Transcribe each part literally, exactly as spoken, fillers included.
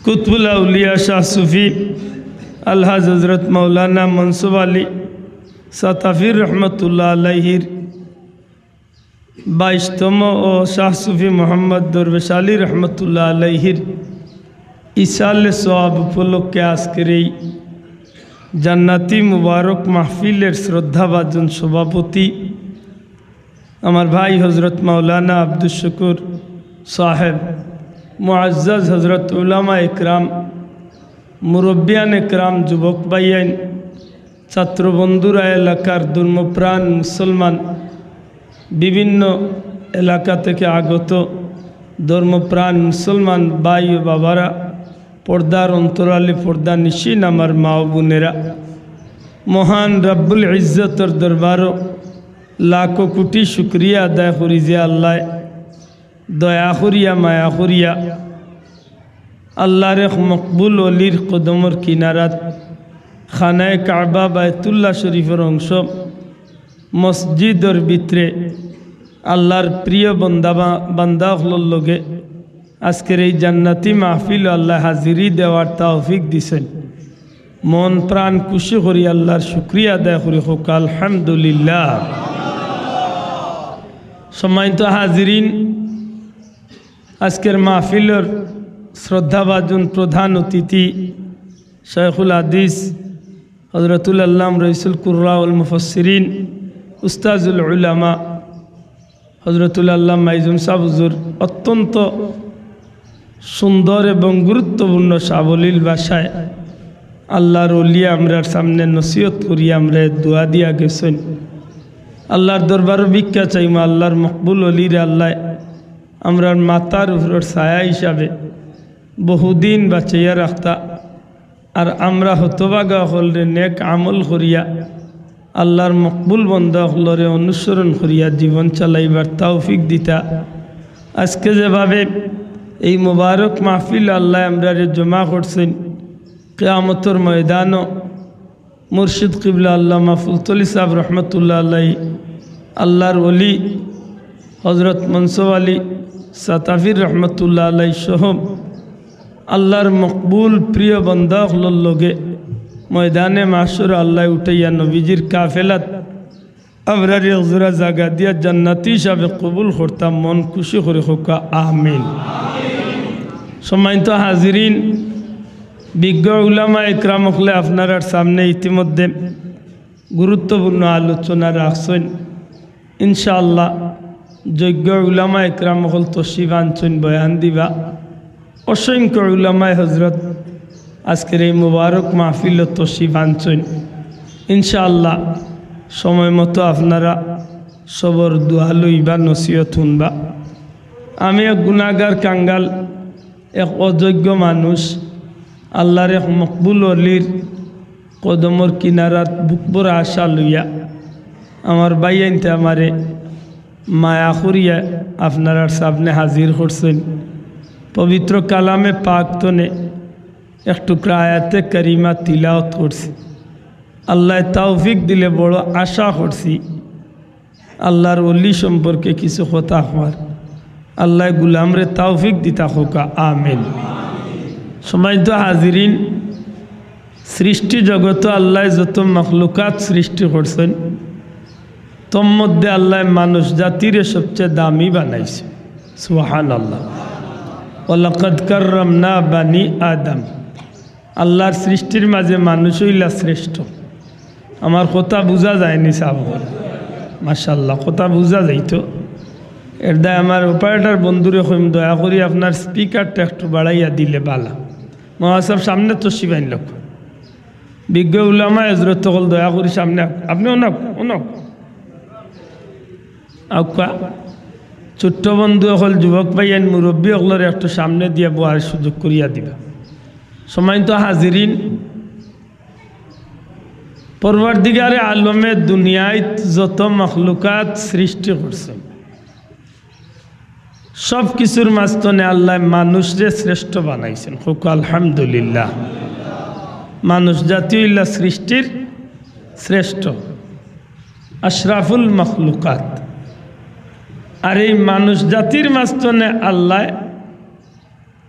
কুতবুল আউলিয়া শাহ সুফি আলহাজ হজরত মাওলানা মনসুর আলী সাতাফির রহমতুল্লাহ আলাইহির বাইশতম ও শাহ সুফি মোহাম্মদ দরবেশ আলী রহমতুল্লাহ আলাইহির ইসালে সওয়াব উপলক্ষে আজকের এই জান্নাতি মুবারক মাহফিলের শ্রদ্ধাভাজন সভাপতি আমার ভাই হজরত মাওলানা আব্দুস শুকুর সাহেব, মুআজ্জাজ হজরত উলামা একরাম, মুরব্বিয়ান একরাম, যুবক ভাইয়াইন, ছাত্র বন্ধুরা, এলাকার ধর্মপ্রাণ মুসলমান, বিভিন্ন এলাকা থেকে আগত ধর্মপ্রাণ মুসলমান ভাই ও বাবারা, পর্দার অন্তরালে পর্দা নিশিন আমার মা ও বোনেরা, মহান রব্বুল ইজ্জতর দরবারো লাখো কোটি শুকরিয়া আদায় করি যে আল্লায় দয়া করিয়া, মায়া করিয়া, আল্লাহর এক মকবুল অলির কদমর কিনারাত, খানায়ে কাবা বায়তুল্লাহ শরীফর অংশ, মসজিদর ভিতরে আল্লাহর প্রিয় বন্দা বা-, বান্দা অকলর লগে আজকের এই জান্নাতি মাহফিলো আল্লায় হাজিরি দেওয়ার তৌফিক দিছইন। মন প্রাণ খুশি করি আল্লাহর শুকরিয়া আদায় করি, কউক্কা আলহামদুলিল্লাহ। সম্মানিত হাজিরিন, আজকের মাহফিলর শ্রদ্ধাভাজন প্রধান অতিথি শাইখুল হাদিস হজরতুল আল্লাম রইসুল কুররা ওয়াল মুফাসসিরিন উস্তাজুল উলামা হজরতুল আল্লাম মাইজুম সাহেব হুজুর অত্যন্ত সুন্দর এবং গুরুত্বপূর্ণ সাবলীল ভাষায় আল্লাহর ওলি আমরার সামনে নসিহত করি, আমরারে দোয়া দিয়া গেছইন। আল্লাহর দরবারো ভিক্ষা চাইমু, আল্লাহর মকবুল ওলিরে আল্লায় আমরার মাথার উপরর ছায়া হিসাবে বহুদিন বাঁচাইয়া রাখতা। আর আমরা হতভাগা অকলরে নেক আমল করিয়া, আল্লাহর মকবুল বন্দা অকলরে অনুসরণ করিয়া জীবন চালাইবার তৌফিক দিতা। আজকে যেভাবে এই মোবারক মাহফিল আল্লায় আমরারে জমা করছইন, কিয়ামতর ময়দানো মুর্শিদ কিবলা আল্লামা ফুলতলি সাহেব রহমতুল্লাহ আলাই, আল্লাহর ওলি হজরত মনসুর আলী সাতাফির রহমতুল্লাহ আলাই সহ আল্লাহর মকবুল প্রিয় বান্দা অকলর লগে ময়দানে মাহশর আল্লায় উঠাইয়া নবীজির কাফেলাত আমরারে এক জোড়া জাগা দিয়া জান্নাতি হিসাবে কবুল করতা, মন খুশি করি কউক্কা আমিন। সম্মানিত হাজিরিন, বিজ্ঞ উলামা একরাম অকলে আপনারার সামনে ইতিমধ্যে গুরুত্বপূর্ণ আলোচনা রাখছইন। ইনশাআল্লাহ, যোগ্য উলামা একরাম অকল তশরিফ আনছইন, বয়ান দিবা। অসংখ্য উলামায়ে হজরত আজকের এই মোবারক মাহফিলো তশরিফ আনছইন। ইনশাআল্লাহ, সময় মতো আপনারা সবর দোয়া লইবা, নসিহত হুনবা। আমি এক গুনাগার কাঙ্গাল, এক অযোগ্য মানুষ, আল্লাহর এক মকবুল অলির কদমর কিনারাত বুক ভরা আশা লইয়া আমার ভাইয়াইন্তে আমারে মায়া করিয়া আপনারার সামনে হাজির করছইন। পবিত্র কালামে পাক তনে এক টুকরা আয়াতে কারিমা তিলাওয়াত করছি। আল্লায় তৌফিক দিলে বড় আশা করছি আল্লাহর ওলি সম্পর্কে কিছু কথা কওয়ার। আল্লায় গুলামরে তৌফিক দিতা কউক্কা আমিন। সম্মানিত হাজিরিন, সৃষ্টি জগতো আল্লায় যত মখলুকাত সৃষ্টি করছইন, তন্মধ্যে আল্লায় মানুষ জাতিরে সবচেয়ে দামি বানাইছইন। সুবহানাল্লাহ। ওয়ালাকাদ কাররামনা বানি আদম। আল্লাহর সৃষ্টির মাঝে মানুষ অইলা শ্রেষ্ঠ। আমার কথা বুঝা যায়নি সাব? মাশাআল্লাহ, কথা বুঝা যাইতো। এর দায় আমার operator বন্ধুরে কইমু, দয়া করি আপনার speakerটা একটু বাড়াইয়া দিলে বালা। মহাসাব সামনে তশরিফ আনইন। বিজ্ঞ উলামা হজরত অকল দয়া করি সামনে আউক। আপনে অনো আউক, অনো আউক। আউক্কা। ছোট্ট বন্ধু অকল, যুবক ভাইয়াইন, মুরব্বি অকলরে একটু সামনে দিয়া বওয়ার সুযোগ করিয়া দিবা। সম্মানিত হাজিরিন, পরওয়ারদিগারে আলমে দুনিয়াত যত মখলুকাত সৃষ্টি করছইন, সব কিছুর মাঝখানে আল্লায় মানুষরে শ্রেষ্ঠ বানাইছইন। কউক্কা আলহামদুলিল্লাহ। মানুষ জাতি অইলা সৃষ্টির শ্রেষ্ঠ, আশরাফুল মখলুকাত। আর এই মানুষ জাতির মাঝখানে আল্লায়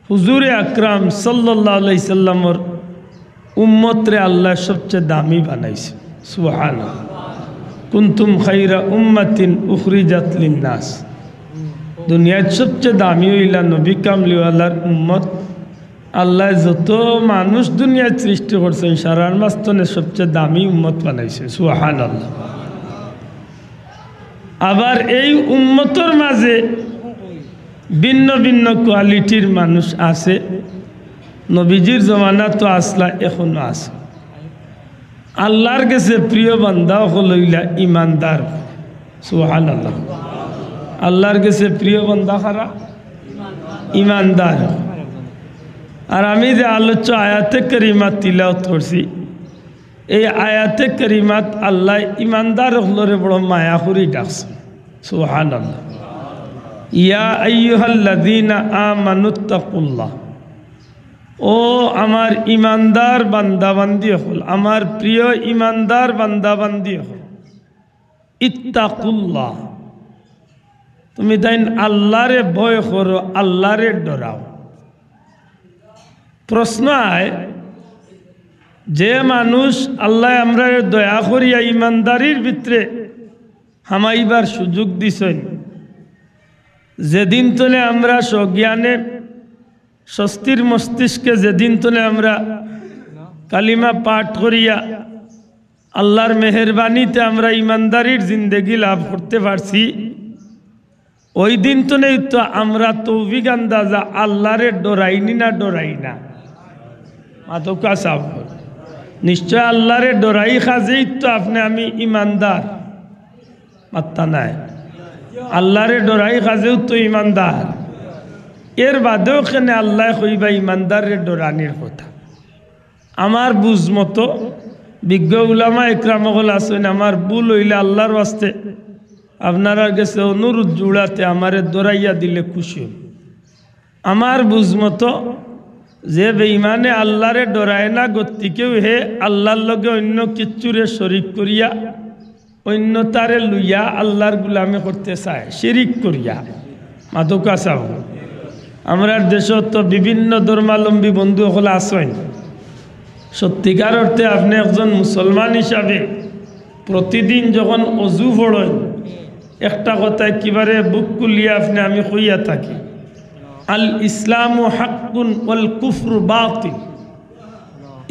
হুজুরে আকরাম সাল্লাল্লাহু আলাইহি সাল্লামর উম্মতরে আল্লায় সবচে দামি বানাইছে। সুবহানাল্লাহ। কুনতুম খাইরা উম্মাতিন উখরিজাত লিন্নাস। দুনিয়াত সবচে দামি অইলা নবী কামলিওয়ালার উম্মত। আল্লায় যত মানুষ দুনিয়াত সৃষ্টি করছইন, সারার মাঝখানে সবচে দামি উম্মত বানাইছে। সুবহানাল্লাহ। আবার এই উম্মতর মাঝে ভিন্ন ভিন্ন কোয়ালিটির মানুষ আছে। নবীজির জমানাত তো আছলা, এখনো আছে। আল্লার গেছে প্রিয় বান্দা অকল অইলা ইমানদার। সুবহানাল্লাহ। আল্লার গেছে প্রিয় বান্দা কারা? ইমানদার। আর আমি যে আলোচ্য আয়াতে কারিমা তিলাওয়াত করছি, এই আয়াতে কারিমাত আল্লায় ইমানদার অকলরে বড় মায়া করি ডাকছে। সুবহানাল্লাহ। ইয়া আইয়ুহাল্লাযীনা আমানুত্তাকুল্লাহ। ও আমার ইমানদার বান্দা বান্দি অকল, আমার প্রিয় ইমানদার বান্দা বান্দি অকল, ইত্তাকুল্লাহ, তুমি তাইন আল্লারে ভয় করো, আল্লারে ডরাও। প্রশ্ন আয়, যে মানুষ আল্লায় আমরারে দয়া করিয়া ইমানদারির ভিতরে হামাইবার সুযোগ দিছইন, যেদিন তনে আমরা সজ্ঞানে স্বস্তির মস্তিষ্কে যেদিন তনে আমরা কালিমা পাঠ করিয়া আল্লার মেহেরবানিতে আমরা ইমানদারির জিন্দেগি লাভ করতে পারছি, ওই দিন তনেই তো আমরা তৌফিক আন্দাজা আল্লারে ডরাইনি না ডরাই না? মাতউক্কা সাব। নিশ্চয় আল্লারে ডরাই কাজেই তো আপনে আমি ইমানদার। মাত্তা নাই। আল্লারে ডরাই কাজেউ তো ইমানদার। এর বাদেও কেনে আল্লায় কইবা ইমানদাররে ডরানির কথা? আমার বুঝ মতো বিজ্ঞ উলামা একরাম অকল আছইন, আমার ভুল অইলে আল্লার ওয়াস্তে আপনারার গেছে অনুরোধ জুড়াতে আমারে ডরাইয়া দিলে খুশি অইমু। আমার বুঝ মতো যে বেঈমানে আল্লারে ডরায় না, গতিকেউ হে আল্লার লগে অইন্য কিচ্ছুরে শরিক করিয়া, অইন্যতারে লইয়া আল্লার গুলামি করতে চায়, শিরিক করিয়া। মাতউক্কা সাব। আমরার দেশো তো বিভিন্ন ধর্মাবলম্বী বন্ধু অকল আছইন। সত্যিকার অর্থে আপনে একজন মুসলমান হিসাবে প্রতিদিন যখন অজু পড়ইন, একটা কথা একেবারে বুক খুলিয়া আপনে আমি কইয়া থাকি, আল ইসলামু হাক্কুন ওয়াল কুফরু বাতিল।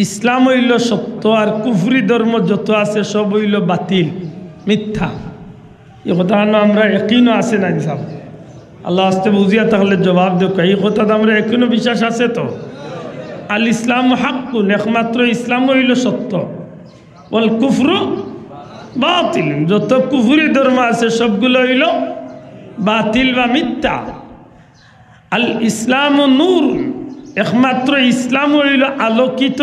ইসলাম অইলো সত্য, আর কুফরি ধর্ম যত আছে সব অইলো বাতিল, মিথ্যা। ই কথা আমরা একিনো আছে না ইনসাফ? আল্লার ওয়াস্তে বুঝিয়া থাকলে জবাব দেউক্কা। ই কথাত আমরা একিনো বিশ্বাস আছে তো? আল ইসলামু হাক্কুন, একমাত্র ইসলাম অইলো সত্য। ওয়াল কুফরু বাতিল, যত কুফরি ধর্ম আছে সবগুলা অইলো বাতিল বা মিথ্যা। আল ইসলামু নূর, একমাত্র ইসলাম অইলো আলোকিত।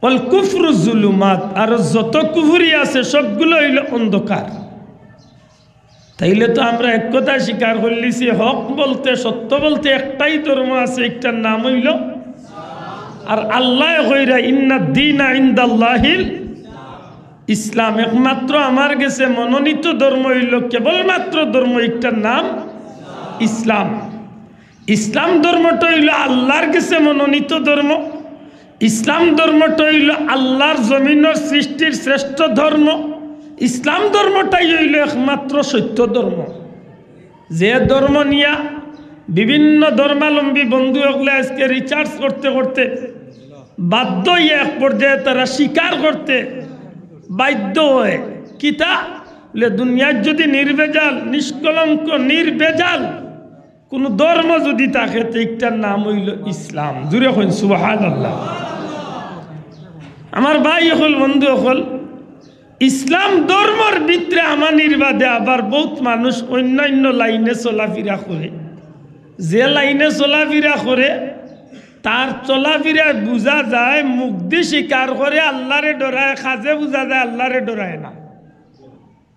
ওয়াল কুফরু জুলুমাত, আর যত কুফরি আছে সবগুলা অইলো অন্ধকার। তাইলে তো আমরা এক কথা স্বীকার করিলিছি, হক বলতে, সত্য বলতে একটাই ধর্ম আছে, একটার নাম অইলো, আর আল্লায় কইরা, ইন্নাদ দীনা ইনদাল্লাহিল ইসলাম, একমাত্র আমার গেছে মনোনীত ধর্ম অইলো, কেবলমাত্র ধর্ম একটার নাম ইসলাম। ইসলাম ধর্মটা অইলো আল্লার গেছে মনোনীত ধর্ম। ইসলাম ধর্মটা অইলো আল্লার জমিনর সৃষ্টির শ্রেষ্ঠ ধর্ম। ইসলাম ধর্মটাই অইলো একমাত্র সত্য ধর্ম। যে ধর্ম নিয়া বিভিন্ন ধর্মাবলম্বী বন্ধু অকলে আজকে research করতে করতে বাধ্য অইয়া এক পর্যায়ে তারা স্বীকার করতে বাধ্য অয়, কিতা? বলে, দুনিয়াত যুদি নির্ভেজাল, নিষ্কলঙ্ক, নির্ভেজাল কুনু ধর্ম যুদি থাকে, তে ইটার নাম অইলো ইসলাম। জুরে কইন সুবহানাল্লাহ। আমার ভাই অকল, বন্ধু অকল, ইসলাম ধর্মর ভিতরে আমানির বাদে আবার বউত মানুষ অইন্যাইন্য লাইনে চলাফিরা করে। যে লাইনে চলাফিরা করে, তার চলাফিরায় বুঝা যায় মুখদি স্বীকার করে আল্লারে ডরায়, কাজে বুঝা যায় আল্লারে ডরায় না।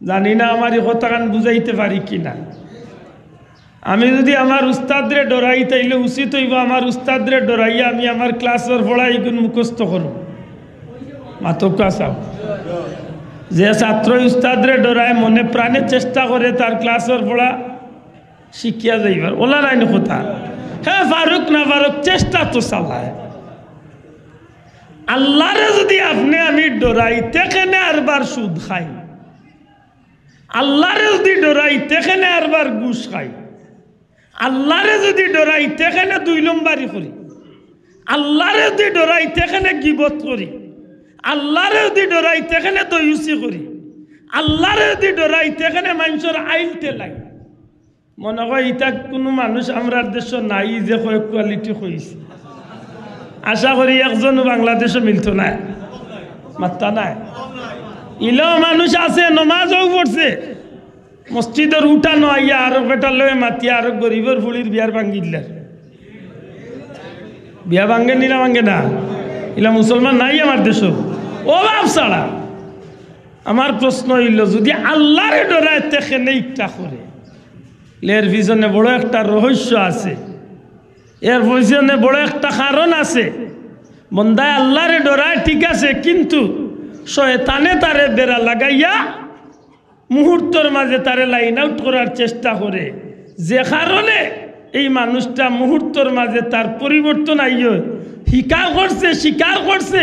জানি না আমার ই কথাখান বুঝাইতে পারি কি না। আমি যুদি আমার উস্তাদরে ডরাই, তাইলে উচিত অইবো আমার উস্তাদরে ডরাইয়া আমি আমার ক্লাসর পড়া ইগুন মুখস্থ করমু। মাতউক্কা চাও। যে ছাত্রই উস্তাদরে ডরায়, মনে প্রাণে চেষ্টা করে তার ক্লাসর পড়া শিখিয়া যাইবার, অলা নায়নি কথা? হে ফারুক না ফারুক, চেষ্টা তো চালায়। আল্লারে যুদি আপনে আমি ডরাই, তে কেনে আরবার সুদ খাই? আল্লারে যুদি ডরাই, তে কেনে আরবার ঘুষ খাই? আল্লারে যুদি ডরাই, তে কেনে দুই নম্বরি করি? আল্লারে যুদি ডরাই, তে কেনে গিবত করি? আল্লারে যুদি ডরাই, তে কেনে দয়ুসি করি? আল্লারে যুদি ডরাই, তে কেনে মানষর আইল ঠেলাই? মনে অয় ইতা কুনু মানুষ আমরার দেশো নাই যে কয় quality কইছে। আশা করি একজনও বাংলাদেশো মিলতো নায়, মাত্তা নায়। ইলাও মানুষ আছে, নমাজও পড়ছে, মসজিদর উঠানো আইয়া আরো বেটার লগে মাতিয়া আরো গরিবর ফুড়ির বিয়ার ভাঙ্গি দিলার। বিয়া ভাঙ্গে নি না ভাঙ্গে না? ইলা মুসলমান নাই আমার দেশো, অভাব ছাড়া। আমার প্রশ্ন অইলো, যুদি আল্লারে ডরায় তে কেনে ইকটা করে? এর পিছনে বড় একটা রহস্য আছে, এর পিছনে বড় একটা কারণ আছে। বন্দায় আল্লারে ডরায় ঠিক আছে, কিন্তু শয়তানে তারে বেড়া লাগাইয়া মুহূর্তর মাঝে তারে line out করার চেষ্টা করে, যে কারণে এই মানুষটা মুহূর্তর মাঝে তার পরিবর্তন আইয়। স্বীকার করছে, স্বীকার করছে,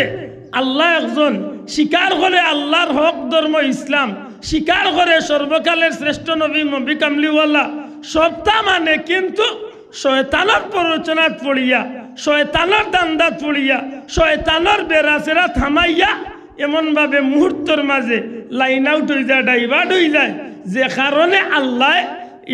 আল্লাহ একজন, স্বীকার করে আল্লাহর হক ধর্ম ইসলাম, স্বীকার করে সর্বকালের শ্রেষ্ঠ নবী, নবী কামলিওয়ালা, সবটা মানে, কিন্তু শয়তানর প্ররোচনাত পড়িয়া, শয়তানর ধান্দাত পড়িয়া, শয়তানর বেড়াছেড়াত হামাইয়া এমনভাবে মুহূর্তর মাঝে line out অই যায়, divert অই যায়, যে কারণে আল্লায়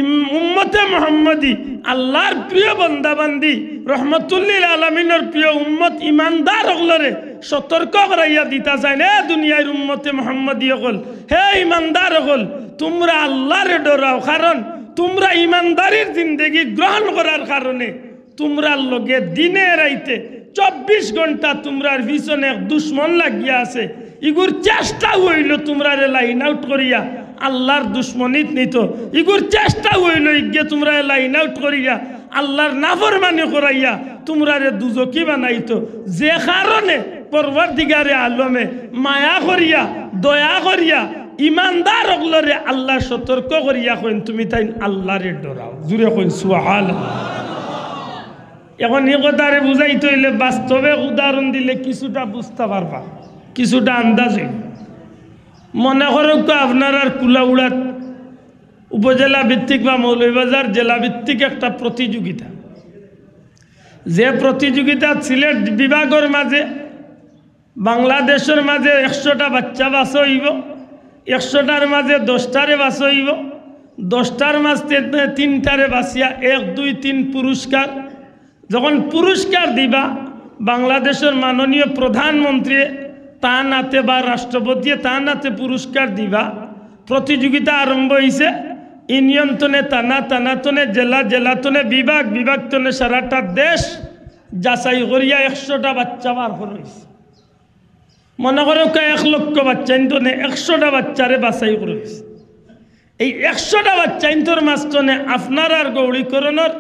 ইম-, উম্মতে মুহাম্মদী, আল্লাহর প্রিয় বন্দাবান্দি, রহমতুল্লিল আলামিনর প্রিয় উম্মত ইমানদার অকলরে সতর্ক করাইয়া দিতা চাইন, এ দুনিয়ার উম্মতে মুহাম্মদী অকল, হে ইমানদার অকল, তুমরা আল্লারে ডরাও, কারণ তুমরা ইমানদারির জিন্দেগি গ্রহণ করার কারণে তুমরার লগে দিনে রাইতে চব্বিশ ঘন্টা তুমরার পিছনে এক দুশমন লাগিয়া আছে। ইগুর চেষ্টা অইলো তুমরারে line out করিয়া আল্লাহর দুশমনিত নিতো। ইগুর চেষ্টা অইলো ইগে তুমরারে line out করিয়া আল্লাহর নাফরমানি করাইয়া তুমরারে দুজখি বানাইতো। যে কারণে পরওয়ারদিগারে আলমে মায়া করিয়া, দয়া করিয়া, ইমানদার অকলরে আল্লাহ সতর্ক করিয়া কইন, তুমি তাইন আল্লারে ডরাও। জুরে কইন সুবহানাল্লাহ। এখন ই কথারে বুঝাইতে অইলে বাস্তবে উদাহরণ দিলে কিছুটা বুঝতা পারবা, কিছুটা আন্দাজ অইবো। মনে করউক্কা আপনারার কুলাউড়াত উপজেলা ভিত্তিক বা মৌলভীবাজার জেলা ভিত্তিক একটা প্রতিযোগিতা, যে প্রতিযোগিতাত সিলেট বিভাগর মাঝে বাংলাদেশর মাঝে একশোটা বাচ্চা বাছা অইবো, একশোটার মাঝে দশটারে বাছা অইবো, দশটার মাঝে তিনটারে বাছিয়া এক, দুই, তিন পুরস্কার। যখন পুরস্কার দিবা, বাংলাদেশর মাননীয় প্রধানমন্ত্রী তান আতে বা রাষ্ট্রপতিয়ে তান আতে পুরস্কার দিবা, প্রতিযোগিতা আরম্ভ অইছে। ইউনিয়ন তনে থানা, থানা তনে জেলা, জেলা তনে বিভাগ, বিভাগ তনে সারাটা দেশ যাচাই করিয়া একশোটা বাচ্চা বার করা অইছে। মনে করউক্কা এক লক্ষ বাচ্চাইন তনে একশোটা বাচ্চারে বাছাই করা অইছে। এই একশোটা বাচ্চাইন্তর মাঝখানে আপনারার গৌড়ীকরণর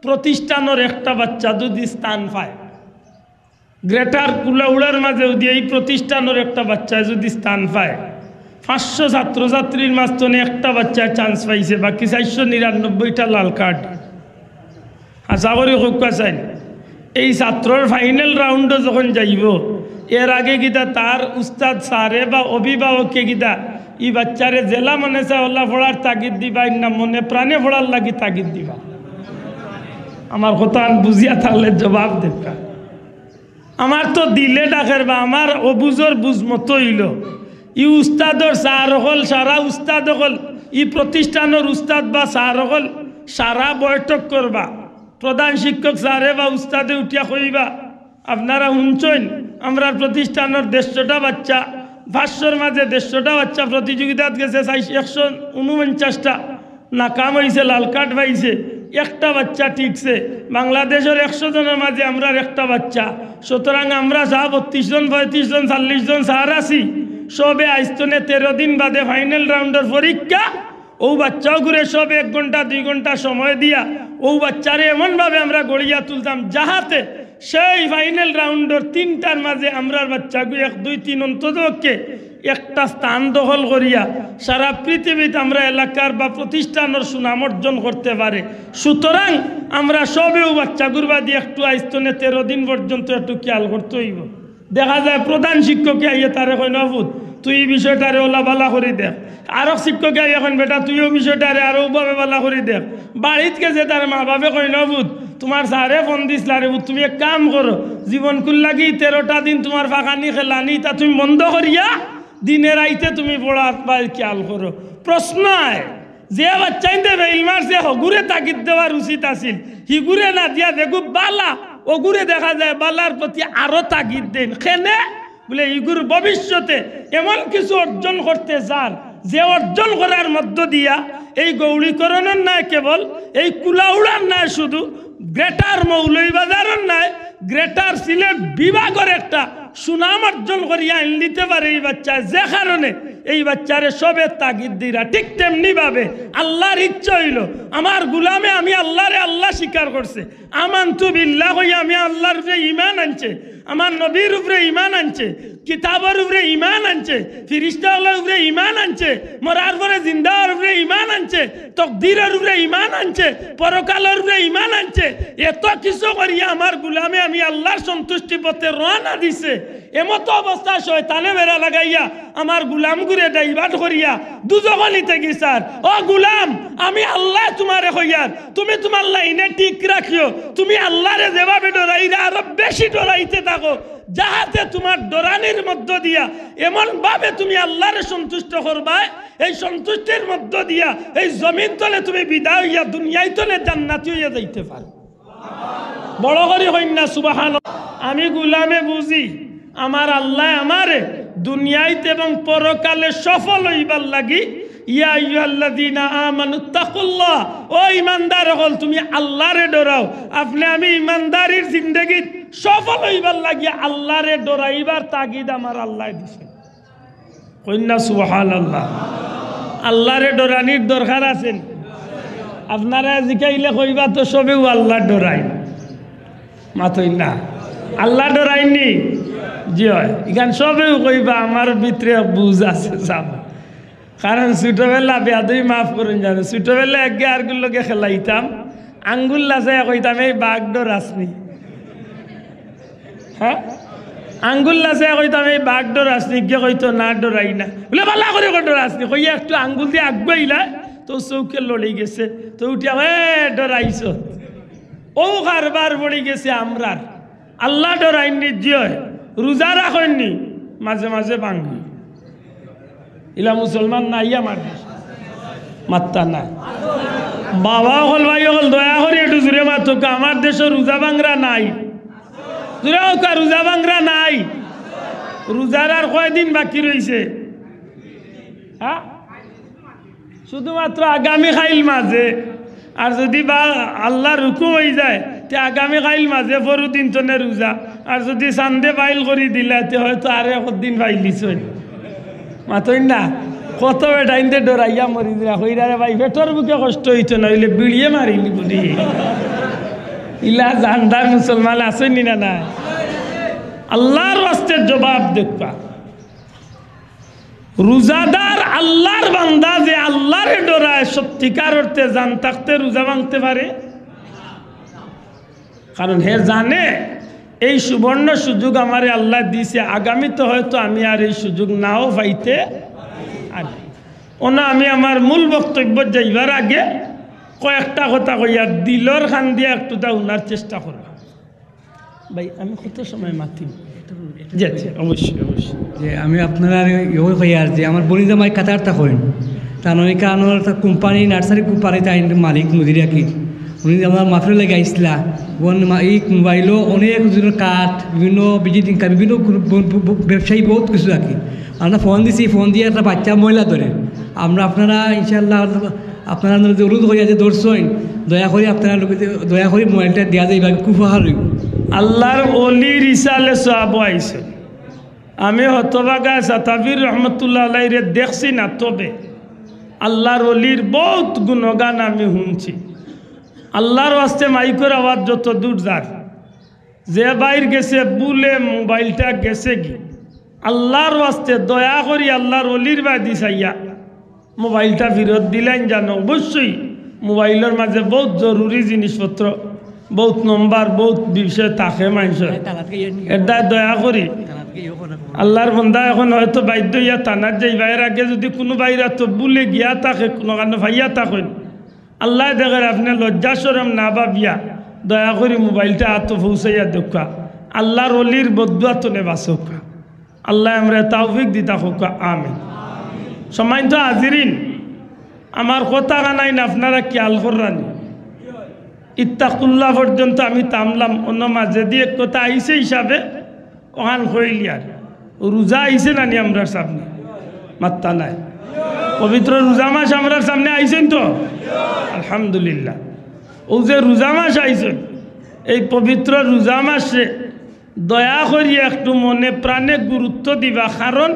প্রতিষ্ঠানর একটা বাচ্চা যুদি স্থান পায়, গ্রেটার কুলাউড়ার মাঝে যুদি এই প্রতিষ্ঠানর একটা বাচ্চায় যুদি স্থান পায়, পাঁচশো ছাত্রছাত্রীর মাঝখানে একটা বাচ্চায় chance পাইছে, বাকি চাইরশো নিরানব্বইটা লাল কার্ড। আশা করি কউক্কা চাইন। এই ছাত্রর final round-ও যখন যাইবো, এর আগে কিতা তার উস্তাদ স্যারে বা অভিভাবকে কিতা ই বাচ্চারে যেলা মনে চায় অলা পড়ার তাগিদ দিবা, না মনে প্রাণে পড়ার লাগি তাগিদ দিবা? আমার কথাখান বুঝিয়া থাকলে জবাব দেউক্কা। আমার তো দিলে ডাকের বা আমার অবুঝর বুঝ মতো অইলো, ই উস্তাদর স্যার অকল, সারা উস্তাদ অকল, ই প্রতিষ্ঠানর উস্তাদ বা স্যার অকল সারা বৈঠক করবা। প্রধান শিক্ষক স্যারে বা উস্তাদে উঠিয়া কইবা, আপনারা হুনছইন, আমরার প্রতিষ্ঠানর দেড়শোটা বাচ্চা, পাঁচশোর মাঝে দেড়শোটা বাচ্চা প্রতিযোগিতাত গেছে, চাইশ-, একশো ঊনপঞ্চাশটা নাকাম অইছে, লাল কার্ড পাইছে, একটা বাচ্চা টিকছে। বাংলাদেশর একশো জনর মাঝে আমরার একটা বাচ্চা। সুতরাং আমরা যা বত্রিশ জন, পঁয়ত্রিশ জন, চল্লিশ জন স্যার আছি, সবে আইজ তনে তেরো দিন বাদে final round-র পরীক্ষা। অউ বাচ্চাগুরে সব এক ঘন্টা, দুই ঘন্টা সময় দিয়া অউ বাচ্চারে এমনভাবে আমরা গড়িয়া তুলতাম, যাহাতে সেই final round-র তিনটার মাঝে আমরার বাচ্চাগু এক, দুই, তিন অন্ততপক্ষে একটা স্থান দখল করিয়া সারা পৃথিবীত আমরা এলাকার বা প্রতিষ্ঠানর সুনাম অর্জন করতে পারে। সুতরাং আমরা সবেউ বাচ্চাগুর বাদে একটু আইজ থনে তেরো দিন পর্যন্ত একটু খেয়াল করতে অইবো। দেখা যায় প্রধান শিক্ষকে আইয়া তারে কইন, "ও পুত, তুই ই বিষয়টারে অলা বালা করি দেখ।" আরক শিক্ষকে আইয়া কইন, "বেটা, তুই অউ বিষয়টারে আরো অউভাবে বালা করি দেখ।" বাড়িত গেছে তার মা বাপে কইন, "ও পুত, তুমার স্যারে ফোন দিছলা রে পুত, তুমি এক কাম করো, জীবনকুর লাগি তেরোটা দিন তুমার ফাঁকানি খেলানি ইতা তুমি বন্ধ করিয়া দিনে রাইতে তুমি পড়াত বা খেয়াল করো।" প্রশ্ন আয়, যে বাচ্চাইন্তে ফেইল মারছে, হগুরে তাগিদ দেওয়ার উচিত আছিল, হিগুরে না দিয়া যেগু বালা, অগুরে দেখা যায় বালার প্রতি আরো তাগিদ দেইন। কেনে? বুলে, ইগুর ভবিষ্যতে এমন কিছু অর্জন করতে চার, যে অর্জন করার মধ্য দিয়া এই গৌড়ীকরণর নায়, কেবল এই কুলাউড়ার নায়, শুধু গ্রেটার মৌলভীবাজারর নায়, গ্রেটার সিলেট বিভাগর একটা সুনাম অর্জন করিয়া আইন দিতে পারে এই বাচ্চায়, যে কারণে এই বাচ্চারে সবে তাগিদ দিরা। ঠিক তেমনি ভাবে আল্লাহর ইচ্ছা অইলো, আমার গুলামে আমি আল্লাহরে আল্লাহ স্বীকার করছে, আমানতু বিল্লাহ কইয়া আমি আল্লাহর উপরে ঈমান আনছে, আমার নবীর উপরে ঈমান আনছে, কিতাবর উপরে ঈমান আনছে, ফিরিস্তা অকলর উপরে ঈমান আনছে, মরার পরে জিন্দা অওয়ার উপরে ঈমান আনছে, তকদিরর উপরে ঈমান আনছে, পরকালর উপরে ঈমান আনছে। এত কিছু করিয়া আমার গুলামে আমি আল্লাহর সন্তুষ্টি পথে রওয়ানা দিছে। এমতো অবস্থা শয়তানে বেড়া লাগাইয়া আমার গুলামগুরে divert করিয়া দুজখো নিতে গেছার। ও গুলাম, আমি আল্লায় তুমারে কইয়ার, তুমি তুমার লাইনে ঠিক রাখিও। তুমি আল্লাহরে যেভাবে ডরাইরা আরো বেশি ডরাইতে থাকো, যাহাতে তুমার ডরানির মধ্য দিয়া এমনভাবে তুমি আল্লাহরে সন্তুষ্ট করবায়, এই সন্তুষ্টির মধ্য দিয়া এই জমিন তলে তুমি বিদায় অইয়া দুনিয়াই তলে জান্নাতি অইয়া যাইতে পারো। বড় করি কইন না সুবহান। আমি গুলামে বুঝি, আমার আল্লায় আমারে দুনিয়াইত এবং পরকালে সফল অইবার লাগি, ইয়া আইয়ুহাল্লাযীনা আমানুত্তাকুল্লাহ, ও ইমানদার অকল, তুমি আল্লাহরে ডরাও। আপনে আমি ইমানদারির জিন্দেগিত সফল অইবার লাগি আল্লাহরে ডরাইবার তাগিদ আমার আল্লায় দিছে। কইন না সুবহানাল্লাহ। আল্লাহরে ডরানির দরকার আছে নি? আপনারা জিকাইলে কইবা তো সবেউ আল্লাহ ডরাইন। মাতইন না। আল্লাহ ডরাইন নি? জি অয়। ইখান সবেউ কইবা, আমার ভিতরে বুঝ আছে, জানো। কারণ ছোটবেলা, বেয়াদবি মাফ করইন জানো, ছোটবেলা একে আরগুর লগে খেলাইতাম, আঙ্গুল লাচাইয়া কইতাম, "এই বাঘ ডরাস নি?" হ্যাঁ, আঙ্গুল লাচাইয়া কইতাম, "এই বাঘ ডরাস নি?" গিয়ে কইতো, "না, ডরাই না।" বুলে, "বালা করি কও ডরাস নি।" কইয়া একটু আঙ্গুল দিয়া আগুয়াইলা, তো চউখে লড়ি গেছে, তো উঠিয়া, "এ, ডরাইছো।" অউ কারবার পড়ি গেছে আমরার। আল্লাহ ডরাইন নি? জি অয়। রোজা রাখইন নি? মাঝে মাঝে ভাঙ্গি। ইলা মুসলমান নাই আমার দেশো? মাত্তা নাই। বাবা অকল, ভাই অকল, দয়া করি একটু জুরে মাতউক্কা, আমার দেশো রোজা ভাংরা নাই। জুরে কউক্কা, রোজা ভাংরা নাই। রোজার আর কয়দিন বাকি রইছে? হ্যাঁ, শুধুমাত্র আগামী কাইল মাঝে। আর যুদি বা আল্লাহর হুকুম অইযায়, তে আগামী কাইল মাঝে পরু দিন তনে রোজা। আর যুদি চান্দে বাইল করি দিলা, তে হয়তো আর একদিন পাইলিছইন। মাতইন না, কত বেটাইন্তে ডরাইয়া মরি দিলা, কইরা, "রে ভাই, পেটর ভুকে কষ্ট অইতো না, অইলে বিড়িয়ে মারিলি বুলি।" ইলা জানদার মুসলমান আছইন নি না, না? আল্লাহর ওয়াস্তে জবাব দেউক্কা। রোজাদার আল্লাহর বান্দা যে আল্লাহরে ডরায়, সত্যিকার অর্থে জান থাকতে রোজা ভাংতে পারে? কারণ হে জানে, এই সুবর্ণ সুযোগ আমারে আল্লায় দিছে, আগামীতে হয়তো আমি আর এই সুযোগ নাও পাইতে পারি। অনো আমি আমার মূল বক্তব্যত যাইবার আগে কয়েকটা কথা কইয়া দিলর কান দিয়া একটুতা হুনার চেষ্টা করবা। ভাই, আমি কত সময় মাতি? জি, জি, অবশ্যই, অবশ্যই। যে আমি আপনারারে ইয়ে কইয়ার যে আমার বইন জামাই কাতার থাকইন, তান অনেক আনোর তা কোম্পানি, নার্সারি কোম্পানি, তাইন মালিক মুদির আর কি। উনি যে আমার মাহফিলো লাগি আইছলা, ই মোবাইলো অনেক জনর কার্ড, বিভিন্ন ভিজিটিং কার্ড, বিভিন্ন গ্রুপ, ব-, ব-, ব-, ব্যবসায়ী বহুত কিছু আর কি। আমরা ফোন দিছি, ফোন দিয়া একটা বাচ্চা ময়লা ধরে। আমরা আপনারা ইনশাআল্লাহ আপনারার লগে অনুরোধ করি যে ধরছইন, দয়া করি আপনারার লগে, দয়া করি মোবাইলটা দিয়া যাইবা, খুব উপকার অইবো। আল্লাহর অলির ইসালে সওয়াবো আইছে। আমি হতভাগা সাতাবির রহমতুল্লাহ আলাইরে দেখছি না, তবে আল্লাহর অলির বহুত গুণগান আমি হুনছি। আল্লাহর ওয়াস্তে মাইকর আওয়াজ যত দূর যার, যে ভাইর গেছে ভুলে মোবাইলটা গেছেগি, আল্লাহর ওয়াস্তে দয়া করি আল্লাহর ওলির বায়দি চাইয়া মোবাইলটা ফিরত দিলাইন জানো। অবশ্যই মোবাইলর মাঝে বউত জরুরি জিনিসপত্র, বউত নম্বর, বউত বিষয় থাকে মানষর। এর দায় দয়া করি আল্লাহর বন্দা এখন হয়তো বাধ্য অইয়া থানাত যাইবা। এর আগে যুদি কুনু বাইরা তো ভুলে গিয়া থাকে, কুনু কানো পাইয়া থাকইন, আল্লায় দেখের, আপনে লজ্জা শরম না ভাবিয়া দয়া করি মোবাইলটা আতো পৌঁছাইয়া দেউক্কা। আল্লাহর ওলির বদদোয়া তনে বাঁচউক্কা। আল্লায় আমরারে তৌফিক দিতা কউক্কা, আমিন। সম্মানিত হাজিরিন, আমার কথা কানাইন আপনারা খিয়াল কররানি। ইত্তাকুল্লাহ পর্যন্ত আমি থামলাম, অন্য মাঝেদি এক কথা আইছে হিসাবে অখান কইলিয়ার। রোজা আইছে নানি আমরার সামনে? মাত্তা নাই। পবিত্র রোজা মাস আমরার সামনে আইছেন তো? আলহামদুলিল্লাহ। অউ যে রোজা মাস আইছেন, এই পবিত্র রোজা মাসে দয়া করি একটু মনে প্রাণে গুরুত্ব দিবা, কারণ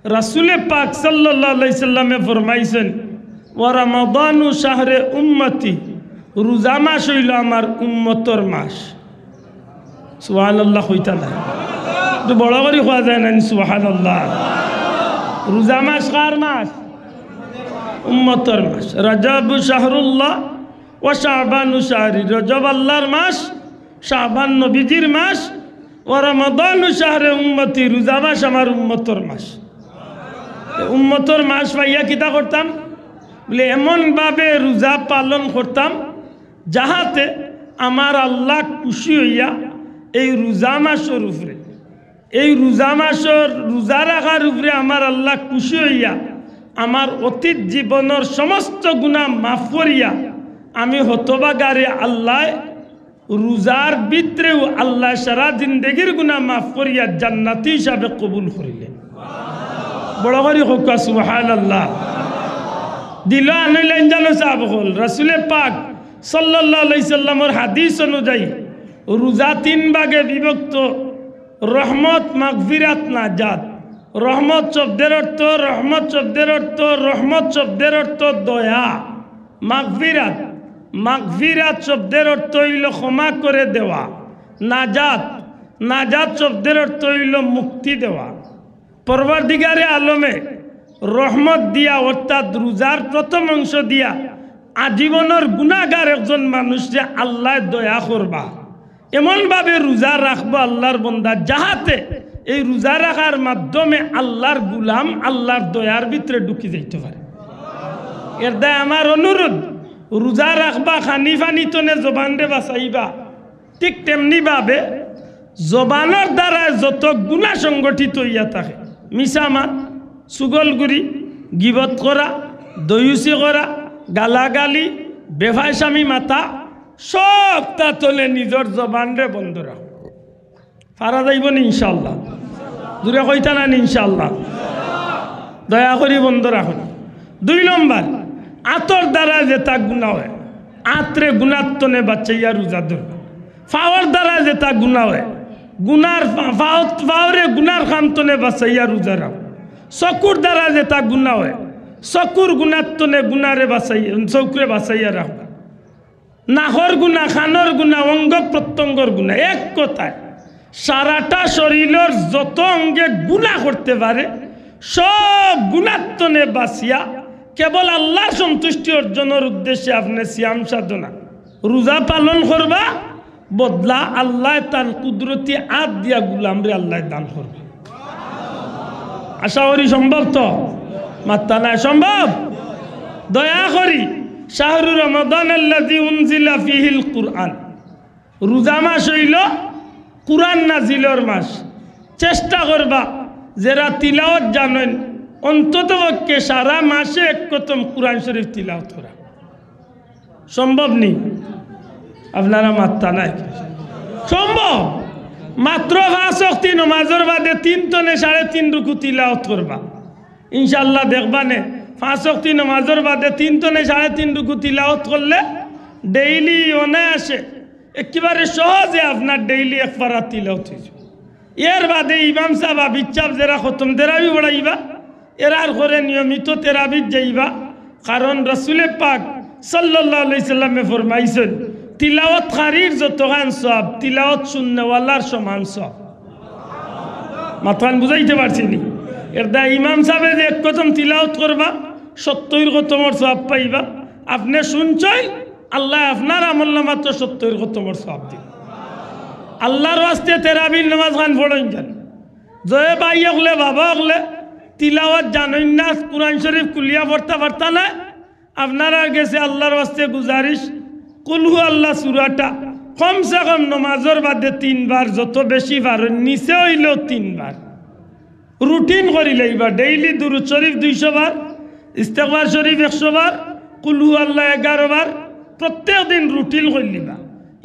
রাসূলে পাক সাল্লাল্লাহু আলাইহি সাল্লামে ফরমাইছেন, "ওয়া রামাদানু শাহরে উম্মতি", রোজা মাস অইলো আমার উম্মতর মাস। সুবহানাল্লাহ কইতা না? একটু বড় করি কওয়া যায় না নি সুবহানাল্লাহ? রোজা মাস কার মাস? উম্মতর মাস। রজবু শাহরুল্লাহ ওয়া শাবানু শাহরি, রজব আল্লাহর মাস, শাবান নবীজির মাস, ওয়া রমাদানু শাহরে উম্মতি, রোজা মাস আমার উম্মতর মাস। তে উম্মতর মাস পাইয়া কিতা করতাম? বলে, এমনভাবে রোজা পালন করতাম, যাহাতে আমার আল্লাহ খুশি অইয়া এই রোজা মাসর উপরে, এই রোজা মাসর রোজা রাখার উপরে আমার আল্লাহ খুশি অইয়া আমার অতীত জীবনর সমস্ত গুনাহ মাফ করিয়া আমি হতভাগারে আল্লায় রোজার ভিতরেউ আল্লায় সারা জিন্দেগির গুনাহ মাফ করিয়া জান্নাতি হিসাবে কবুল করিলে। বড় করি কউক্কা সুবহানাল্লাহ। দিল আনইলাইন জানো সাব অকল, রাসূলে পাক সাল্লাল্লাহু আলাইহি সাল্লামর হাদিস অনুযায়ী রোজা তিন ভাগে বিভক্ত, রহমত, মাগফিরাত, নাজাত। রহমত শব্দের অর্থ, রহমত শব্দের অর্থ, রহমত শব্দের অর্থ দয়া। মাগফিরাত, মাগফিরাত শব্দের অর্থ অইলো ক্ষমা করে দেওয়া। নাজাত, নাজাত শব্দের অর্থ অইলো মুক্তি দেওয়া। পরওয়ারদিগারে আলমে রহমত দিয়া, অর্থাৎ রোজার প্রথম অংশ দিয়া আজীবনর গুনাহগার একজন মানুষরে আল্লায় দয়া করবা, এমনভাবে রোজা রাখবো আল্লাহর বন্দা, যাহাতে এই রোজা রাখার মাধ্যমে আল্লাহর গুলাম আল্লাহর দয়ার ভিতরে ঢুকি যাইতে পারে। এর দায় আমার অনুরোধ, রোজা রাখবা, খানি পানি তনে জবানরে বাঁচাইবা, ঠিক তেমনি ভাবে জবানর দ্বারা যত গুনাহ সংগঠিত অইয়া থাকে, মিছা মাত, চুগলখুরি, গিবত করা, দয়ুসি করা, গালাগালি, বেফায়সামি মাতা, সবতা তনে নিজর জবানরে বন্ধ রাখো। পারা যাইবো নি ইনশাআল্লাহ? জুরে কইতা না নি ইনশাআল্লাহ? দয়া করি বন্ধ রাখো। দুই নম্বর, আতর দ্বারা যেতা গুনাহ অয়, আতরে গুনার তনে বাঁচাইয়া রোজা ধরবা। পাওর দ্বারা যেতা গুনাহ অয়, গুনার পা-, পাও-, পাওরে গুনার কাম তনে বাঁচাইয়া রোজা রাখো। চকুর দ্বারা যেতা গুনাহ অয়, চকুর গুনার তনে গুনারে বাঁচাইয়া, চকুরে বাঁচাইয়া রাখো। নাকর গুনা, কানর গুনা, অঙ্গ প্রত্যঙ্গর গুনা, এক কথায় সারাটা শরীরর যত অঙ্গে গুনা করতে পারে, সব গুনার তনে বাঁচিয়া কেবল আল্লাহর সন্তুষ্টি অর্জনর উদ্দেশ্যে আপনে সিয়াম সাধনা, রোজা পালন করবা, বদলা আল্লায় তান কুদরতি আত দিয়া গুলামরে আল্লায় দান করবা। আশা করি সম্ভব তো? মাত্তা নাই, সম্ভব? দয়া করি, শাহরু রমাদান আল্লাযী উনজিলা ফীহিল কুরআন, রোজা মাস অইলো কুরআন নাজিলর মাস। চেষ্টা করবা, যেরা তিলাওয়াত জানইন, অন্তত পক্ষে সারা মাসে এক খতম কুরআন শরীফ তিলাওয়াত করা। সম্ভব নি? আপনারা মাত্তা নাই। সম্ভব। মাত্র পাঁচ ওয়াক্তি নমাজর বাদে তিন তনে সাড়ে তিন রুকু তিলাওয়াত করবা। ইনশাআল্লাহ দেখবা নে, পাঁচ ওয়াক্তি নমাজর বাদে তিন তনে সাড়ে তিন রুকু তিলাওয়াত করলে ডেইলি অনায়াসে একেবারে সহজে আপনার ডেইলি এক পারা তিলাওয়াত অইযিবো। এর বাদে ইমাম সাব, আবিদ সাব যেরা খতম তেরাবি পড়াইবা, এরার ঘরে নিয়মিত তেরাবিত যাইবা, কারণ রাসূলে পাক সাল্লাল্লাহু আলাইহি সাল্লামে ফরমাইছইন, "তিলাওয়াতকারীর যতখান সওয়াব, তিলাওয়াত শুননেওয়ালার সমান সওয়াব।" মাতখান বুঝাইতে পারছি নি? এর দায় ইমাম সাহেবে যে এক খতম তিলাওত করবা, সত্তইর খতমর সওয়াব পাইবা। আপনে শুনছইন, আল্লায় আপনার আমল নামাত সত্তইর খতমর সওয়াব দিবা। আল্লার ওয়াস্তে তেরাবির নামাজ খান পড়ইন যান। যে ভাই অকলে, বাবা অকলে তিলাওয়াত জানইন না, কুরআন শরীফ খুলিয়া পড়তা পারতা না, আপনারার গেছে আল্লার ওয়াস্তে গুজারিশ, কুলহু আল্লাহ সুরাটা কমসে কম নমাজর বাদে তিনবার, যত বেশি পারইন, নিচে অইলেও তিনবার। রুটিন করি লইবা, ডেইলি দুরুদ শরীফ দুইশো বার, ইস্তেগফার শরীফ একশো বার, কুলহু আল্লাহ এগারো বার, প্রত্যেক দিন রুটিন করি লইবা।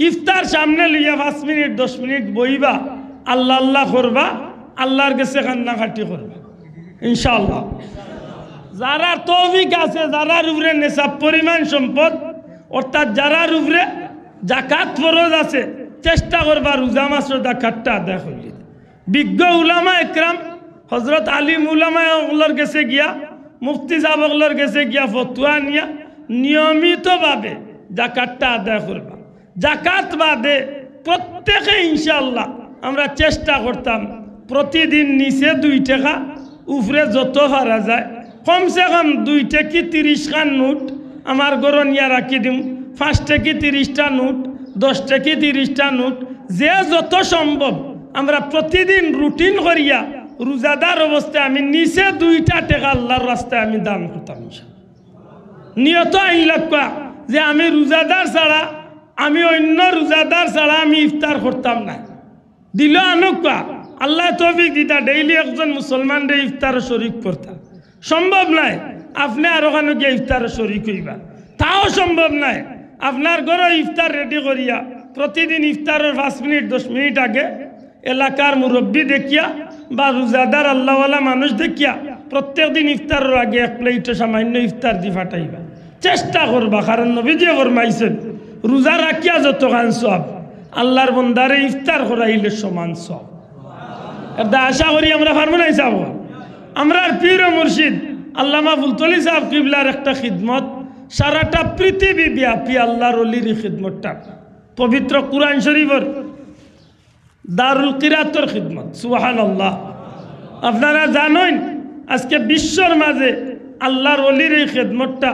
ইফতার সামনে লইয়া পাঁচ মিনিট, দশ মিনিট বইবা, আল্লাহ আল্লাহ করবা, আল্লার গেছে কান্নাকাটি করবা, ইনশাআল্লাহ। যারার তৌফিক আছে, যারার উপরে নেশাব পরিমাণ সম্পদ, অর্থাৎ যারার উপরে জাকাত ফরজ আছে, চেষ্টা করবা রোজা মাসর জাকাতটা আদায় করি। বিজ্ঞ উলামা একরাম, হজরত আলিম উলামা অকলর গেছে গিয়া, মুফতি সাহেব অকলর গেছে গিয়া ফতুয়া নিয়া নিয়মিতভাবে জাকাতটা আদায় করবা। জাকাত বাদে প্রত্যেকে ইনশাআল্লাহ আমরা চেষ্টা করতাম প্রতিদিন নিচে দুই টেকা, উপরে যত পারা যায়, কমসে কম দুই টেকি তিরিশ খান নোট আমার ঘরো নিয়া রাখি দিমু, পাঁচ টেকি তিরিশটা নোট, দশ টেকি তিরিশটা নোট, যে যত সম্ভব আমরা প্রতিদিন রুটিন করিয়া রোজাদার অবস্থায় আমি নিচে দুইটা টেকা আল্লার রাস্তায় আমি দান করতাম ইনশাআল্লাহ। নিয়ত আইন লাগবা যে আমি রোজাদার ছাড়া, আমি অন্য রোজাদার ছাড়া আমি ইফতার করতাম না। দিল আনুকা, আল্লায় তৌফিক দিতা, ডেইলি একজন মুসলমানরে ইফতারো শরিক করতা। সম্ভব নায়, আপনে আরো কানো গিয়া ইফতারো শরিক অইবা, তাও সম্ভব নায়। আপনার ঘরো ইফতার রেডি করিয়া প্রতিদিন ইফতারর পাঁচ মিনিট, দশ মিনিট আগে এলাকার মুরব্বি দেখিয়া বা রোজাদার আল্লাওয়ালা মানুষ দেখিয়া প্রত্যেক দিন ইফতারর আগে এক প্লেটো সামান্য ইফতার দি ফাটাইবা। চেষ্টা করবা, কারণ নবীজিয়ে ফরমাইছইন, রোজা রাখিয়া যতখান সওয়াব, আল্লার বন্দারে ইফতার করাইলে সমান সওয়াব। এর দায় আশা করি আমরা পারমু নানি সাব? আমরার পীর ও মুর্শিদ আল্লামা ফুলতলি সাব কিবলার একটা খিদমত, সারাটা পৃথিবী ব্যাপী আল্লার অলির ই খিদমতটা, পবিত্র কুরআন শরিফর দারুল কিরাতর খিদমত। সুবহানাল্লাহ। আপনারা জানইন, আজকে বিশ্বর মাঝে আল্লার অলির ই খিদমতটা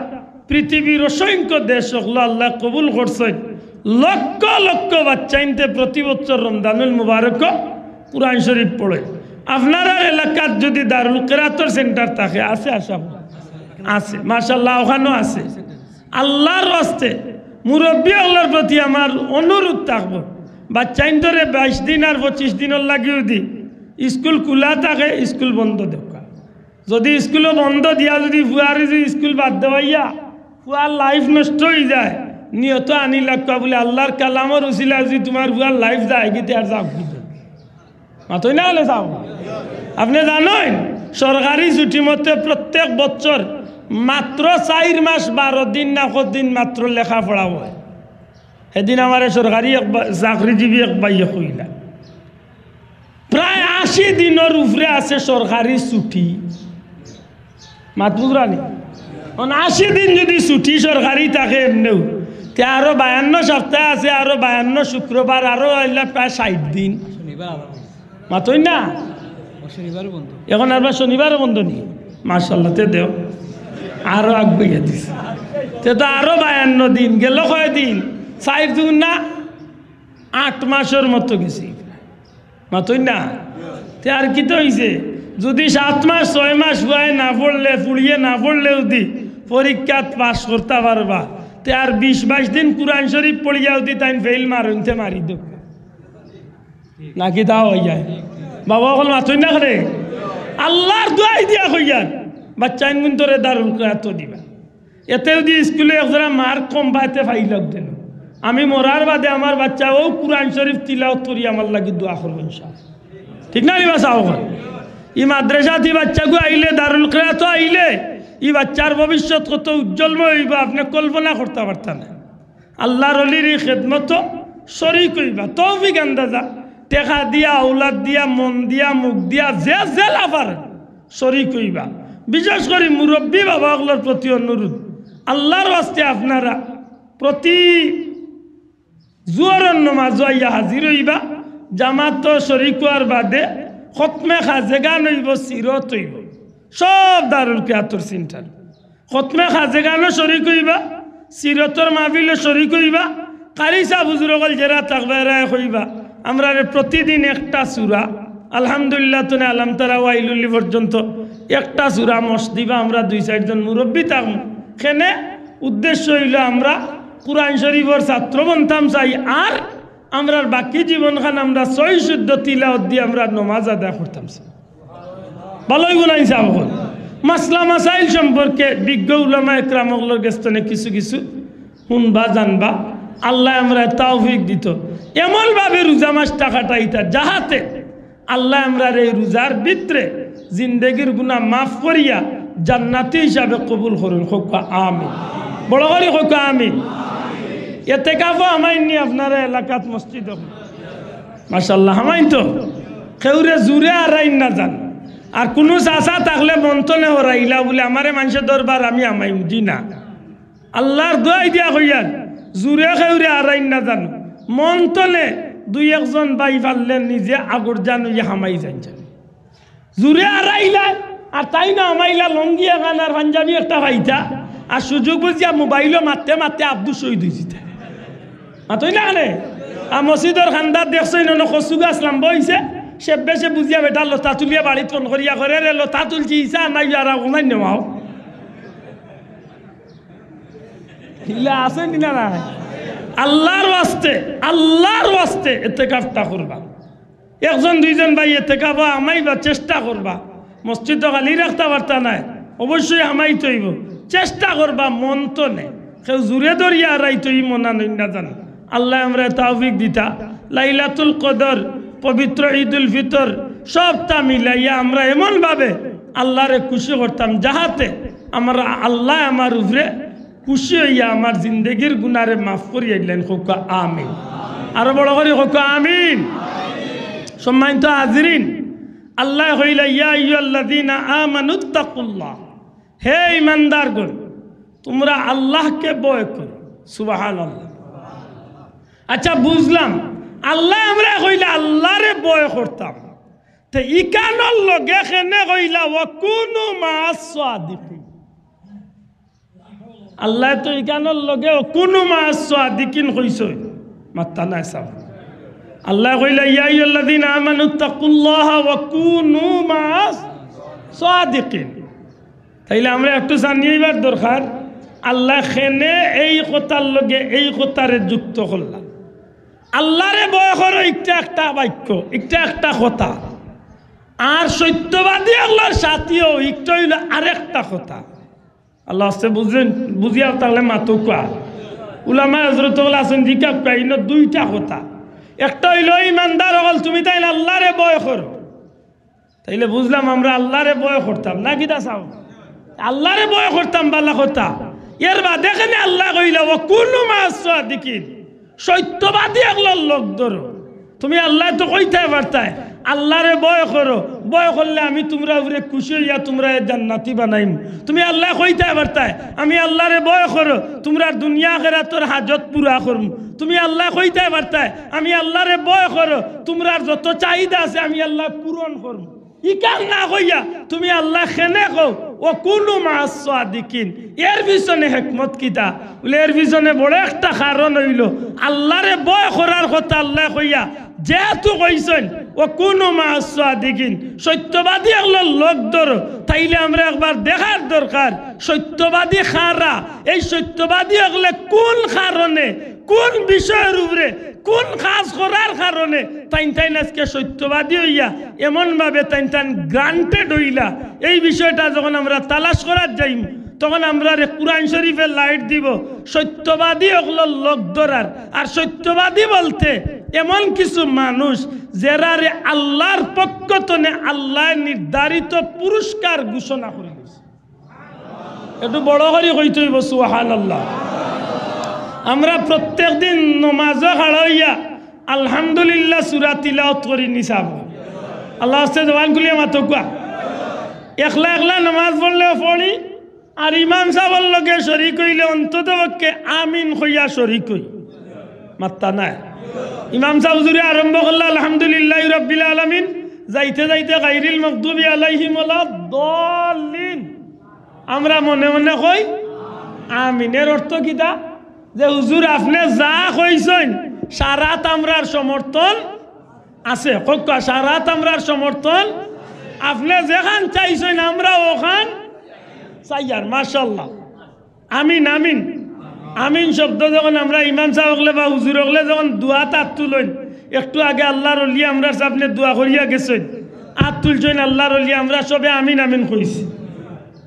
পৃথিবীর অসংখ্য দেশ অকলো আল্লায় কবুল করছইন। লক্ষ লক্ষ বাচ্চাইন্তে প্রতি বছর রমজানুল মুবারকো কুরআন শরিফ পড়ে। আপনারার এলাকাত যুদি দারুল কিরাতর সেন্টার থাকে, আছে? আশা করি আছে, মাশাআল্লাহ, অখানো আছে। আল্লার ওয়াস্তে মুরব্বি অকলর প্রতি আমার অনুরোধ থাকবো, বাচ্চাইন্তরে বাইশ দিন আর পঁচিশ দিনর লাগি যুদি স্কুল খুলা থাকে, স্কুল বন্ধ দেউক্কা। যুদি স্কুলো বন্ধ দিয়া যুদি ফুয়ারে যুদি স্কুল বাদ দেওয়াইয়া ফুয়ার life নষ্ট অইযায়, নিয়ত আনি লাগবা বুলে আল্লার কালামর উছিলায় যুদি তুমার ফুয়ার life যায় গিতে আর যাও কি? মাতইন না অইলে যাও। আপনে জানইন, সরকারি ছুটি মতে প্রত্যেক বছর মাত্র চাইর মাস বারো দিন না কত দিন মাত্র লেখাপড়া অয়। সেদিন আমারে সরকারি এক বা-, চাকরিজীবী এক ভাইয়ে কইলা, প্রায় আশি দিনর উপরে আছে সরকারি ছুটি। মাত বুঝরা নি? অখন আশি দিন যুদি ছুটি সরকারি থাকে এমনেও, তে আরো বায়ান্ন সপ্তাহ আছে, আরো বায়ান্ন শুক্রবার, আরো অইলা প্রায় ষাইট দিন। মাতইন না? শনিবারও বন্ধ। অখন আরবার শনিবারও বন্ধ নি? মাশাআল্লাহ, তে দেও। আরো আগুয়াইয়া দিছে। তে তো আরো বায়ান্ন দিন, গেল কয় দিন? চাইর দুগুণ না? আট মাসর মতো গেছে। মাতইন না? তে আর কিতা অইছে? যুদি সাত মাস, ছয় মাস ফুয়ায় না পড়লে, ফুড়িয়ে না পড়লে যুদি পরীক্ষাত পাস করতা পারবা, তে আর বিশ বাইশ দিন কুরআন শরিফ পড়িয়া যুদি তাইন ফেইল মারইন, তে মারি দেউক্কা। নাকি তাও অইযায়? বাবা অকল মাতইন না কেনে? আল্লার দোয়াই দিয়া কইয়ার, বাচ্চাইনগুইন্তরে দারুল কিরাতো দিবা। এতে যুদি স্কুলো একজরা মার্ক কম পায়, তে পাইলাউক যেন। আমি মরার বাদে আমার বাচ্চায় অউ কুরআন শরিফ তিলাওত করি আমার লাগি দোয়া করবো ইনশাআল্লাহ। ঠিক না নি বা সাব অকল? ই মাদ্রাসাত ই বাচ্চাগু আইলে, দারুল কিরাতো আইলে, ই বাচ্চার ভবিষ্যৎ কত উজ্জ্বলময় অইবো, আপনে কল্পনা করতা পারতা না। আল্লার অলির ই খেদমতো শরিক অইবা, তৌফিক আন্দাজা, টেকা দিয়া, আওলাদ দিয়া, মন দিয়া, মুখ দিয়া, যে যেলা পারে শরিক অইবা। বিশেষ করি মুরব্বি বাবা অকলর প্রতি অনুরোধ, আল্লার ওয়াস্তে আপনারা প্রতি জোহরর নমাজো আইয়া হাজির অইবা, জামাতো শরিক অওয়ার বাদে খতমে খাজেগান অইবো, সিরত অইবো, সব দারুল কিরাতর সেন্টার। খতমে খাজেগানো শরিক অইবা, সিরতর মাহফিলো শরিক অইবা, কারি সাব হুজুর অকল যেরা থাকবা এরায় কইবা, আমরারে প্রতিদিন একটা সূরা, আলহামদুলিল্লাহ তনে আলাম তারা ওয়াইলুল্লি পর্যন্ত একটা সূরা মশ দিবা, আমরা দুই চাইরজন মুরব্বি থাকমু। কেনে উদ্দেশ্য অইলো আমরা কুরআন শরিফর ছাত্র বনতাম চাই, আর আমরার বাকি জীবনখান আমরা সহি শুদ্ধ তিলাওত দি আমরা নমাজ আদায় করতাম চাই। ভালা অইবো না ইনশাআল্লাহ? মাসলা মাসাইল সম্পর্কে বিজ্ঞ উলামা একরাম অকলর গেছ তনে কিছু কিছু হুনবা জানবা। আল্লায় আমরারে তৌফিক দিতো, এমন ভাবে রোজা মাসটা কাটাইতা যাহাতে আল্লায় আমরারে এই রোজার ভিতরে জিন্দেগির গুনা মাফ করিয়া জান্নাতি হিসাবে কবুল করইন। কউক্কা আমিন। বড় করি কউক্কা আমিন। এতেকাফো হামাইননি আপনারা এলাকাত মসজিদ অকল? মাশাআল্লাহ, হামাইন তো। কেউরে জুরে আরাইন না যান। আর কুনু চাচা থাকলে মন তনে হরাইলা বুলে, "আমারে মানষে দরবার আমি হামাইমু", জি না। আল্লার দোয়াই দিয়া কইয়ার, জুরে কেউরে আরাইন না যান। মন তনে দুই একজন ভাই পারলে নিজে আগর জান অইয়া হামাই যাইন যান। জুরে আরাইলা, আর তাইন না হামাইলা, লুঙ্গি এখান আর পাঞ্জাবি একটা পাইতা, আর সুযোগ বুঝিয়া মোবাইলো মাততে মাততে আব্দুর শহিদ অইযিতা। মাতইন না কেনে? আর মসজিদর কান্দাত দেখছইন, অনো কচু গাছ লাম্বা অইছে, সে বেশে বুঝিয়া বেটা লতা তুলিয়া বাড়িত ফোন করিয়া কয়, "রে লতা তুলছি, ইছা নাই, আর অনাই নেওয়াও।" ইলা আছে নি না নাই? আল্লার ওয়াস্তে, আল্লার ওয়াস্তে এতেকাফটা করবা। একজন দুইজন ভাই এতেকাফো হামাইবা, চেষ্টা করবা। মসজিদ তো খালি রাখতা পারতা নায়, অবশ্যই হামাইতে অইবো। চেষ্টা করবা মন তনে। কেউ জুরে ধরিয়া আরাইতো ই মনা নইন না জানো। আল্লায় আমরারে তৌফিক দিতা। লাইলাতুল কদর, পবিত্র ঈদুল ফিতর, সবটা মিলাইয়া আমরা এমন ভাবে আল্লারে খুশি করতাম, যাহাতে আমরা আল্লায় আমার উপরে খুশি অইয়া আমার জিন্দেগির গুনারে মাফ করিয়া দিলাইন। কউক্কা আমিন। আরো বড় করি কউক্কা আমিন। সম্মানিত হাজিরিন, আল্লায় কইলা, "ইয়া আইয়ুহাল্লাযীনা আমানুত্তাকুল্লাহ।" হে ঈমানদারগণ, তুমরা আল্লাহকে ভয় করো। সুবহানাল্লাহ। আচ্ছা, বুঝলাম, আল্লায় আমরারে কইলা আল্লারে ভয় করতাম, তে ইখানর লগে কেনে কইলা, "ওয়া কুনু মা'আস সাদিকিন"? আল্লায় তো ইখানর লগে "ওয়া কুনু মা'আস সাদিকিন" কইছইন, মাতরা নায় সাব। আল্লায় কইলা, "ইয়া আইয়ুহাল্লাযীনা আমানুত্তাকুল্লাহা ওয়া কুনু মা'আস সাদিকিন।" তাইলে আমরা একটু জানিবার দরকার, আল্লায় কেনে এই কথার লগে এই কথারে যুক্ত করলা। আল্লারে ভয় করো, ইটা একটা বাক্য, ইটা একটা কথা। আর সত্যবাদী আল্লার সাথীও, ইটা অইলো আরেকটা কথা। আল্লার ওয়াস্তে বুঝইন, বুঝিয়া থাকলে মাতউক্কা। উলামায়ে হযরত অকল আছইন, জিকাউক্কা, ইনো দুইটা কথা। একটা অইলো, ইমানদার অকল, তুমি তাইন আল্লারে ভয় করো। তাইলে বুঝলাম আমরা আল্লারে ভয় করতাম, না কিতা চাও? আল্লারে ভয় করতাম, ভালা কথা। এর বাদে কেনে আল্লায় কইলা, "ওয়া কুনু মা'আস সাদিকিন", সত্যবাদী অকলর লগ ধরো। তুমি আল্লায় তো কইতায় পারতায়, "আল্লারে ভয় করো, ভয় করলে আমি তুমরার উপরে খুশি অইয়া তুমরারে জান্নাতি বানাইমু।" তুমি আল্লায় কইতায় পারতায়, "আমি আল্লারে ভয় করো, তুমরার দুনিয়া আখেরাতর হাজত পুরা করমু।" তুমি আল্লায় কইতায় পারতায়, "আমি আল্লারে ভয় করো, তুমরার যত চাহিদা আছে আমি আল্লায় পূরণ করমু।" ইখান না কইয়া তুমি আল্লায় কেনে কও, "ওয়া কুনু মা'আস সাদিকিন"? এর পিছনে হিকমত কিতা? বুলে, এর পিছনে বড় একটা কারণ অইলো, আল্লারে ভয় করার কথা আল্লায় কইয়া যেহেতু কইছইন, "ওয়া কুনু মা'আস সাদিকিন", সত্যবাদী অকলর লগ ধরো, তাইলে আমরা একবার দেখার দরকার, সত্যবাদী কারা, এই সত্যবাদী অকলে কোন কারণে, কোন বিষয়র উপরে, কোন কাজ করার কারণে তাইন তাইন আজকে সত্যবাদী অইয়া এমন ভাবে তাইন তাইন granted অইলা। এই বিষয়টা যখন আমরা তালাশ করার যাইমু, তখন আমরারে কুরআন শরীফে light দিবো সত্যবাদী অকলর লগ ধরার। আর সত্যবাদী বলতে এমন কিছু মানুষ যেরারে আল্লার পক্ষ তনে আল্লায় নির্ধারিত পুরস্কার ঘোষণা করি দিছে। একটু বড় করি কইতে অইবো, সুবহানাল্লাহ। আমরা প্রত্যেক দিন নমাজো খাড়া অইয়া আলহামদুলিল্লাহ সূরা তিলাওয়াত করি নি সাব। আল্লার ওয়াস্তে জবান খুলিয়া মাতউক্কা। একলা একলা নমাজ পড়লেও পড়ি, আর ইমাম সাবর লগে শরিক অইলে অন্তত পক্ষে আমিন কইয়া শরিক অই। মাতরা নায়। ইমাম সাব হুজুরে আরম্ভ করলা আলহামদুলিল্লাহি রাব্বিল আলামিন, যাইতে যাইতে গাইরিল মাগদুবি আলাইহিম ওয়ালা দলিন। আমরা মনে মনে কই আমিন। এর অর্থ কিতা? যে হুজুর, আপনে যা কইছইন, সারাত আমরার সমর্থন আছে। কউক্কা, সারাত আমরার সমর্থন। আপনে যেখান চাইছইন, আমরা ওখান চাইয়ার। মাশাআল্লাহ। আমিন, আমিন। আমিন শব্দ যখন আমরা ইমাম সাব অকলে বা হুজুর অকলে যখন দোয়াত আত তুলইন, একটু আগে আল্লার ওলি আমরার সামনে দোয়া করিয়া গেছইন, আত তুলছইন আল্লার ওলি, আমরা সবে আমিন আমিন কইছি।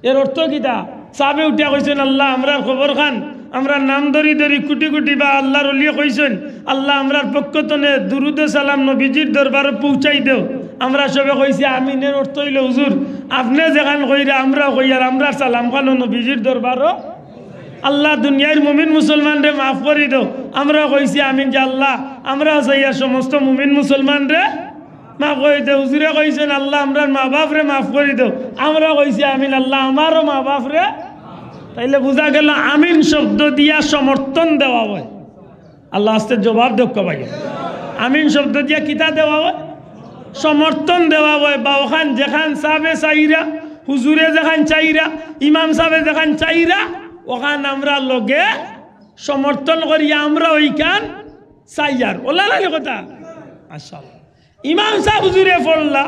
এর অর্থ কিতা? সাবে উঠিয়া কইছইন, "আল্লাহ, আমরার কবরখান, আমরার নাম ধরি ধরি কুটি কুটি বা আল্লার ওলিয়ে কইছইন, আল্লাহ, আমরার পক্ষ তনে দুরুদে সালাম নবীজির দরবারো পৌঁছাই দেও।" আমরা সবে কইছি, "আমিন।" এর অর্থ অইলো, হুজুর, আপনে যেখান কইরা আমরাও কইয়ার, আমরার সালামখানো নবীজির দরবারো। আল্লাহ, দুনিয়ার মুমিন মুসলমানরে মাফ করি দেও। আমরাও কইছি, "আমিন।" যে আল্লাহ, আমরাও চাইয়ার সমস্ত মুমিন মুসলমানরে মাফ করি দেও। হুজুরে কইছইন, "আল্লাহ, আমরার মা বাপরে মাফ করি দেও।" আমরাও কইছি, "আমিন।" আল্লাহ, আমারও মা বাপরে। তাইলে বুঝা গেল, আমিন শব্দ দিয়া সমর্থন দেওয়া অয়। আল্লাহ আস্তে জবাব দেউক্কা ভাই। আমিন শব্দ দিয়া কিতা দেওয়া অয়? সমর্থন দেওয়া অয়। বা ওখান যেখান সাবে চাইরা, হুজুরে যেখান চাইরা, ইমাম সাবে যেখান চাইরা, ওখান আমরা লগে সমর্থন করি, আমরা ওইখান চাইয়ার। ওলা লাগে কথা? আচ্ছা, ইমাম সাব হুজুরে পড়লা,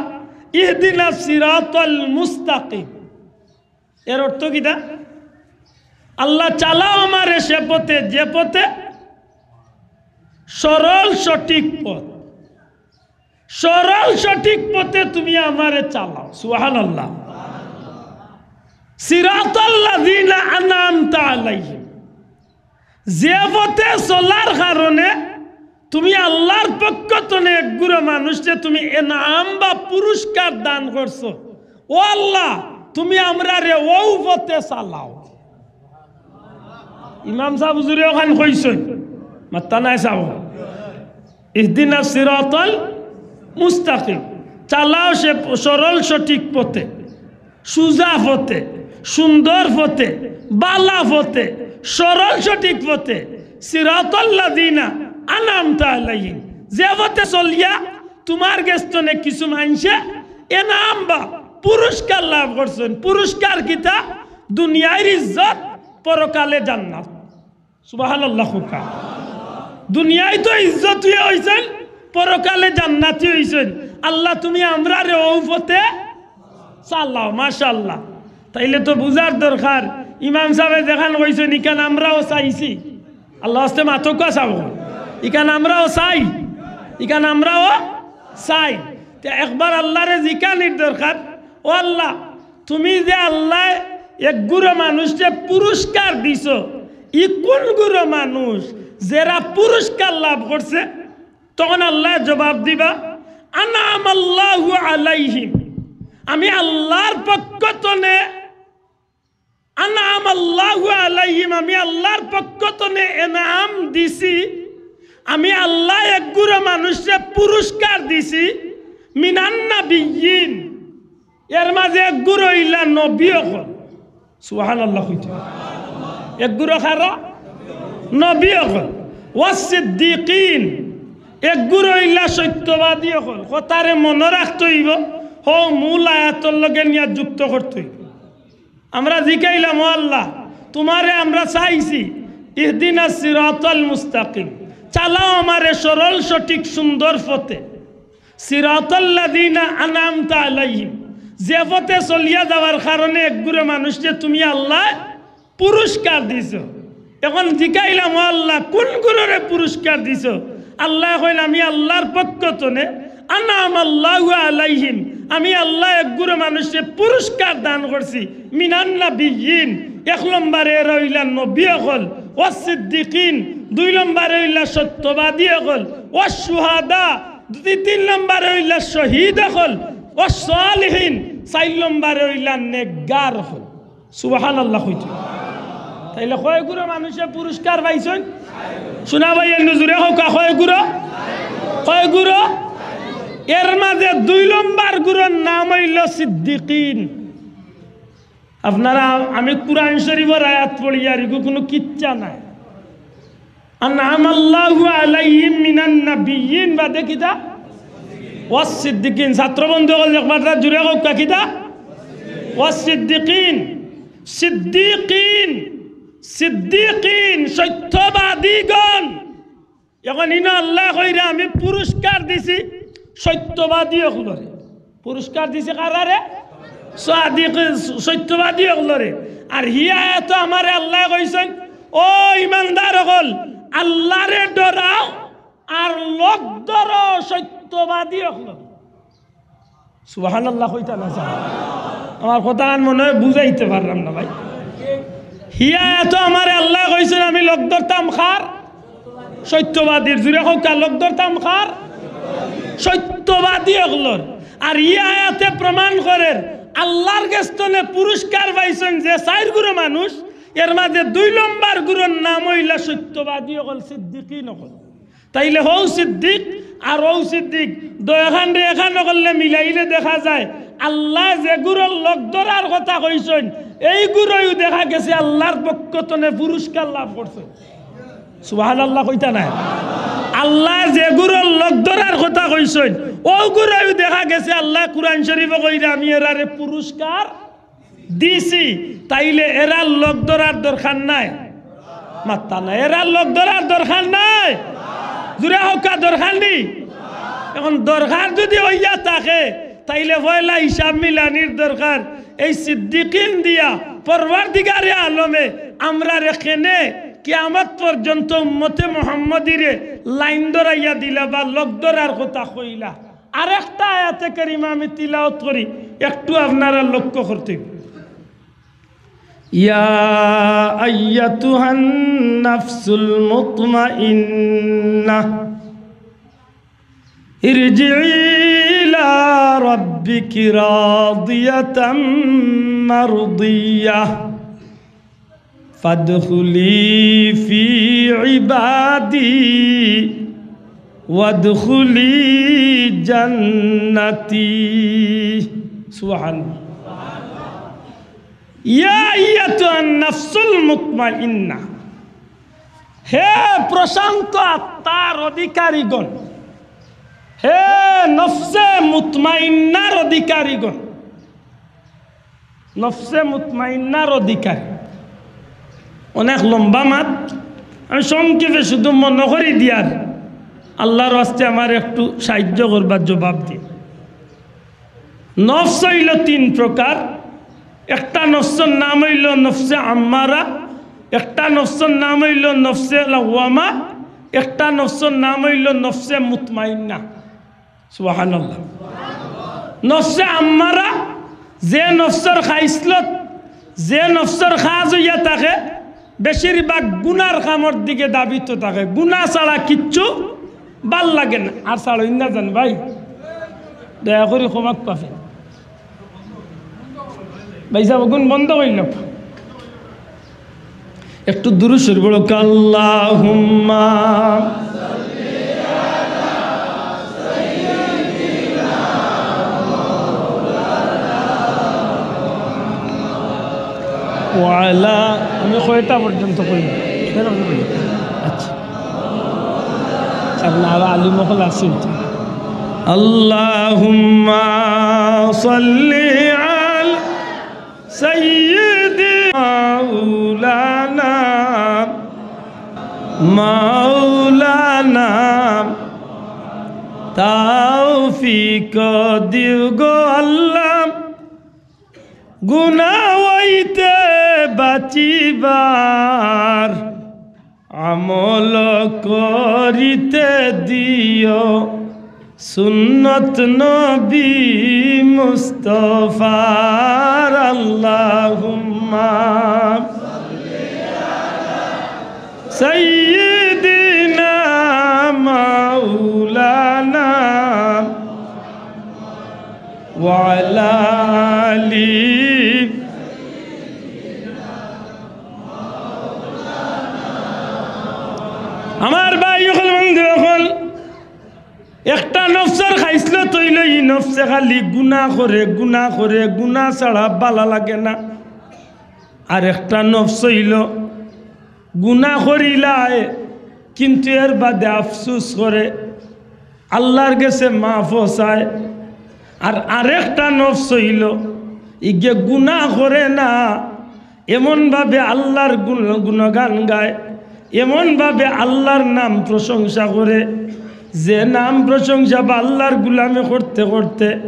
"ইহদিনা সিরাতাল মুস্তাকিম।" এর অর্থ কিতা? আল্লাহ, চালাও আমারে সে পথে, যে পথে সরল সঠিক পথ। সরল সঠিক পথে তুমি আমারে চালাও। সুবহানাল্লাহ। সিরাতাল্লাযিনা আনআমতা আলাইহিম। যে পথে চলার কারণে তুমি আল্লার পক্ষ তনে একগুরা মানুষরে তুমি এনাম বা পুরস্কার দান করছো। ও আল্লাহ, তুমি আমরারে অউ পথে চালাও। ইমাম সাব হুজুরে ওখান কইছইন, মাত্তা নাই সাব। ইহদিনা সিরাতাল মুস্তাকিম, চালাও সে সরল সঠিক পথে, সুজা পথে, সুন্দর পথে, বালা পথে, সরল সঠিক পথে। সিরাতাল্লাযিনা আনআমতা আলাইহিম, যে পথে চলিয়া তুমার গেছ তনে কিছু মানষে এনাম বা পুরস্কার লাভ করছইন। পুরস্কার কিতা? দুনিয়ার ইজ্জত, পরকালে জান্নাত। সুবহানাল্লাহ কউক্কা। দুনিয়াত তো ইজ্জতি অইছইন, পরকালে জান্নাতি অইছইন। আল্লাহ, তুমি আমরারে অউ পথে চালাও। মাশাআল্লাহ। তাইলে তো বুঝার দরকার, ইমাম সাবে যেখান কইছইন, ইখান আমরাও চাইছি। আল্লাহ আস্তে মাতউক্কা সাব। ইখান আমরাও চাই, ইখান আমরাও চাই। তে একবার আল্লারে জিকানির দরকার, "ও আল্লাহ, তুমি যে আল্লায় একগুরা মানুষরে পুরস্কার দিছো, ই কুনগুরা মানুষ যেরা পুরস্কার লাভ করছে?" তখন আল্লায় জবাব দিবা, "আনআমাল্লাহু আলাইহিম।" আমি আল্লার পক্ষ তনে, "আনআমাল্লাহু আলাইহিম", আমি আল্লার পক্ষ তনে এনাম দিছি, আমি আল্লায় একগুরা মানুষরে পুরস্কার দিছি, "মিনান নাবিয়্যিন", এর মাঝে একগুরা অইলা নবী অকল। সুবহানাল্লাহ কইতে। একগুরা কারা? নবী অকল। "ওয়াস সিদ্দিকিন", একগুরা অইলা সত্যবাদী অকল। কথারে মনো রাখতে অইবো, হউ মূল আয়াতর লগে নিয়া যুক্ত করতে অইবো। আমরা জিকাইলাম, "ও আল্লাহ, তুমারে আমরা চাইছি, ইহদিনাস সিরাতাল মুস্তাকিম, চালাও আমারে সরল সঠিক সুন্দর পথে।" সিরাতাল্লাযিনা আনআমতা আলাইহিম, যে পথে চলিয়া যাওয়ার কারণে একগুরা মানুষরে তুমি আল্লায় পুরস্কার দিছো। এখন জিকাইলাম, "ও আল্লাহ, কুনগুরারে পুরস্কার দিছো?" আল্লায় কইন, "আমি আল্লার পক্ষ তনে, আনআমাল্লাহু আলাইহিম, আমি আল্লায় একগুরা মানুষরে পুরস্কার দান করছি, মিনান নাবিয়্যিন", এক নম্বরে এরা অইলা নবী অকল, "ওয়াস সিদ্দিকিন", দুই নম্বরে অইলা সত্যবাদী অকল, "ওয়াস শুহাদা", দুই, তিন নম্বরে অইলা শহীদ অকল, "ওয়াস সালিহিন", চাইর নম্বরে অইলা নেককার অকল। সুবহানাল্লাহ কইতে। তাইলে কয়গুরা মানুষে পুরস্কার পাইছইন? শুনা ভাই, এর নজরে কউক্কা, কয়গুরা? কয়গুরা? এর মাঝে দুই নম্বর গুরার নাম অইলো সিদ্দিকিন। আপনারা, আমি কুরআন শরীফর আয়াত পড়িয়ার, ইগু কুনু কিচ্ছা নায়। আনআমাল্লাহু আলাইহিম মিনান নাবিয়্যিন বাদে কিতা? ওয়াস সিদ্দিকিন, ছাত্র বন্ধু অকল, একবার জুরে কউক্কা কিতা? ওয়াস সিদ্দিকিন, সিদ্দিকিন, সিদ্দিকিন, সত্যবাদীগণ। এখন ইনো আল্লায় কইরা, "আমি পুরস্কার দিছি সত্যবাদী অকলরে।" পুরস্কার দিছি কারারে? সাদিক, সত্যবাদী অকলরে। আর হি আয়াতো আমারে আল্লায় কইছইন, "ও ইমানদার অকল, আল্লারে ডরাও, আর লগ ধরো সত্যবাদী অকলরে।" সুবহানাল্লাহ কইতা না চাই? আমার কথাখান মনে অয় বুঝাইতে পারলাম না ভাই। হি আয়াতো আমারে আল্লায় কইছইন, "আমি লগ ধরতাম কার? সত্যবাদীর।" জুরে কউক্কা, "লগ ধরতাম কার? সত্যবাদী অকলর।" আর ই আয়াতে প্রমাণ করের, আল্লার গেছ থনে পুরস্কার পাইছইন যে চাইর গুরু মানুষ, এর মাঝে দুই নম্বর গুরুর নাম অইলা সত্যবাদী অকল, সিদ্দিকিন অকল। তাইলে হউ সিদ্দিক আর অউ সিদ্দিক, দুইখানরে একখানো করলে মিলাইলে দেখা যায়, আল্লায় যে গুরুর লগ ধরার কথা কইছইন, এই গুরুয়ও দেখা গেছে আল্লার পক্ষ থনে পুরস্কার লাভ করছে। সুবহানাল্লাহ কইতা নায়? আল্লায় যে গুরুর লগ ধরার কথা কইছইন, অউ গুরুয়ও দেখা গেছে আল্লায় কুরআন শরীফো কইরা, "আমি এরারে পুরস্কার দিছি।" তাইলে এরার লগ ধরার দরকার নাই? মাত্তা নাই। এরার লগ ধরার দরকার নাই? জুরে কউক্কা, দরকার নি? এখন দরকার যুদি অইয়া থাকে, তাইলে পয়লা হিসাব মিলানির দরকার। এই সিদ্দিকিন দিয়া পরওয়ারদিগারে আলমে আমরারে কেনে কিয়ামত পর্যন্ত উম্মতে মুহাম্মদীরে লাইন ধরাইয়া দিলা বা লগ ধরার কথা কইলা। আরেকটা আয়াতে কারিমা আমি তিলাওয়াত করি, একটু আপনারা লক্ষ্য করতে। يا أيتها النفس المطمئنة ارجعي إلى ربك راضية مرضية فادخلي في عبادي وادخلي جنتي. سبحان الله. يا أيتها النفس المطمئنة, হে প্রশান্ত আত্মার অধিকারীগণ, হে নফসে মুতমাইন্নার অধিকারীগণ, নফসে মুতমাইন্নার অধিকারী। অনেক লম্বা মাত, আমি সংক্ষেপে শুধু মনো করি দিয়ার, আল্লার ওয়াস্তে আমারে একটু সাহায্য করবার জবাব দি। নফস অইলো তিন প্রকার। একটা নফসর নাম অইলো নফসে আম্মারা, একটা নফসর নাম অইলো নফসে লাওয়ামা, একটা নফসর নাম অইলো নফসে মুতমাইন্না। সুবহানাল্লাহ। নফসে আম্মারা, যে নফসর খাইসলত, যে নফসর কাজ অইয়া থাকে, বেশিরভাগ গুনার কামর দিকে দাবিত থাকে, গুনা ছাড়া কিচ্ছু ভালা লাগে না। আর ছাড়ইন না যান ভাই, দয়া করি ক্ষমা পাবেন। ভাই সাব, অগুন বন্ধ করিল। একটু দুরুদ শরিফ পড়ো, আল্লাহুম্মা। ওয়ালা, আমি কয়টা পর্যন্ত করি? আচ্ছা, কারণ আরো আলিম অকল আছইন তো। আল্লাহুম্মা সাল্লি আলা সাইয়্যিদি মাওলানা, মাওলানা, তৌফিক দিও গো আল্লাহ, গুনা অইতে বাচিবার। আমল করিতে দিও সুন্নত নবী মুস্তফার। আল্লাহুম্মা সাইয়্যিদিনা মাওলানা ওয়া আলা আলি। আমার ভাই অকল, বন্ধু অকল, একটা নফসর খাইসলত অইলো, ই নফসে খালি গুনা করে, গুনা করে, গুনা ছাড়া ভালা লাগে না। আর একটা নফস অইলো, গুনা করিলায়, কিন্তু এর বাদে আফসুস করে, আল্লাহর গেছে মাফও চায়। আর আরেকটা নফস অইলো, ইগে গুনাহ করে না, এমনভাবে আল্লাহর গুণ-, গুণগান গায়, এমনভাবে আল্লাহর নাম প্রশংসা করে, যে নাম প্রশংসা বা আল্লাহর গুলামি করতে করতে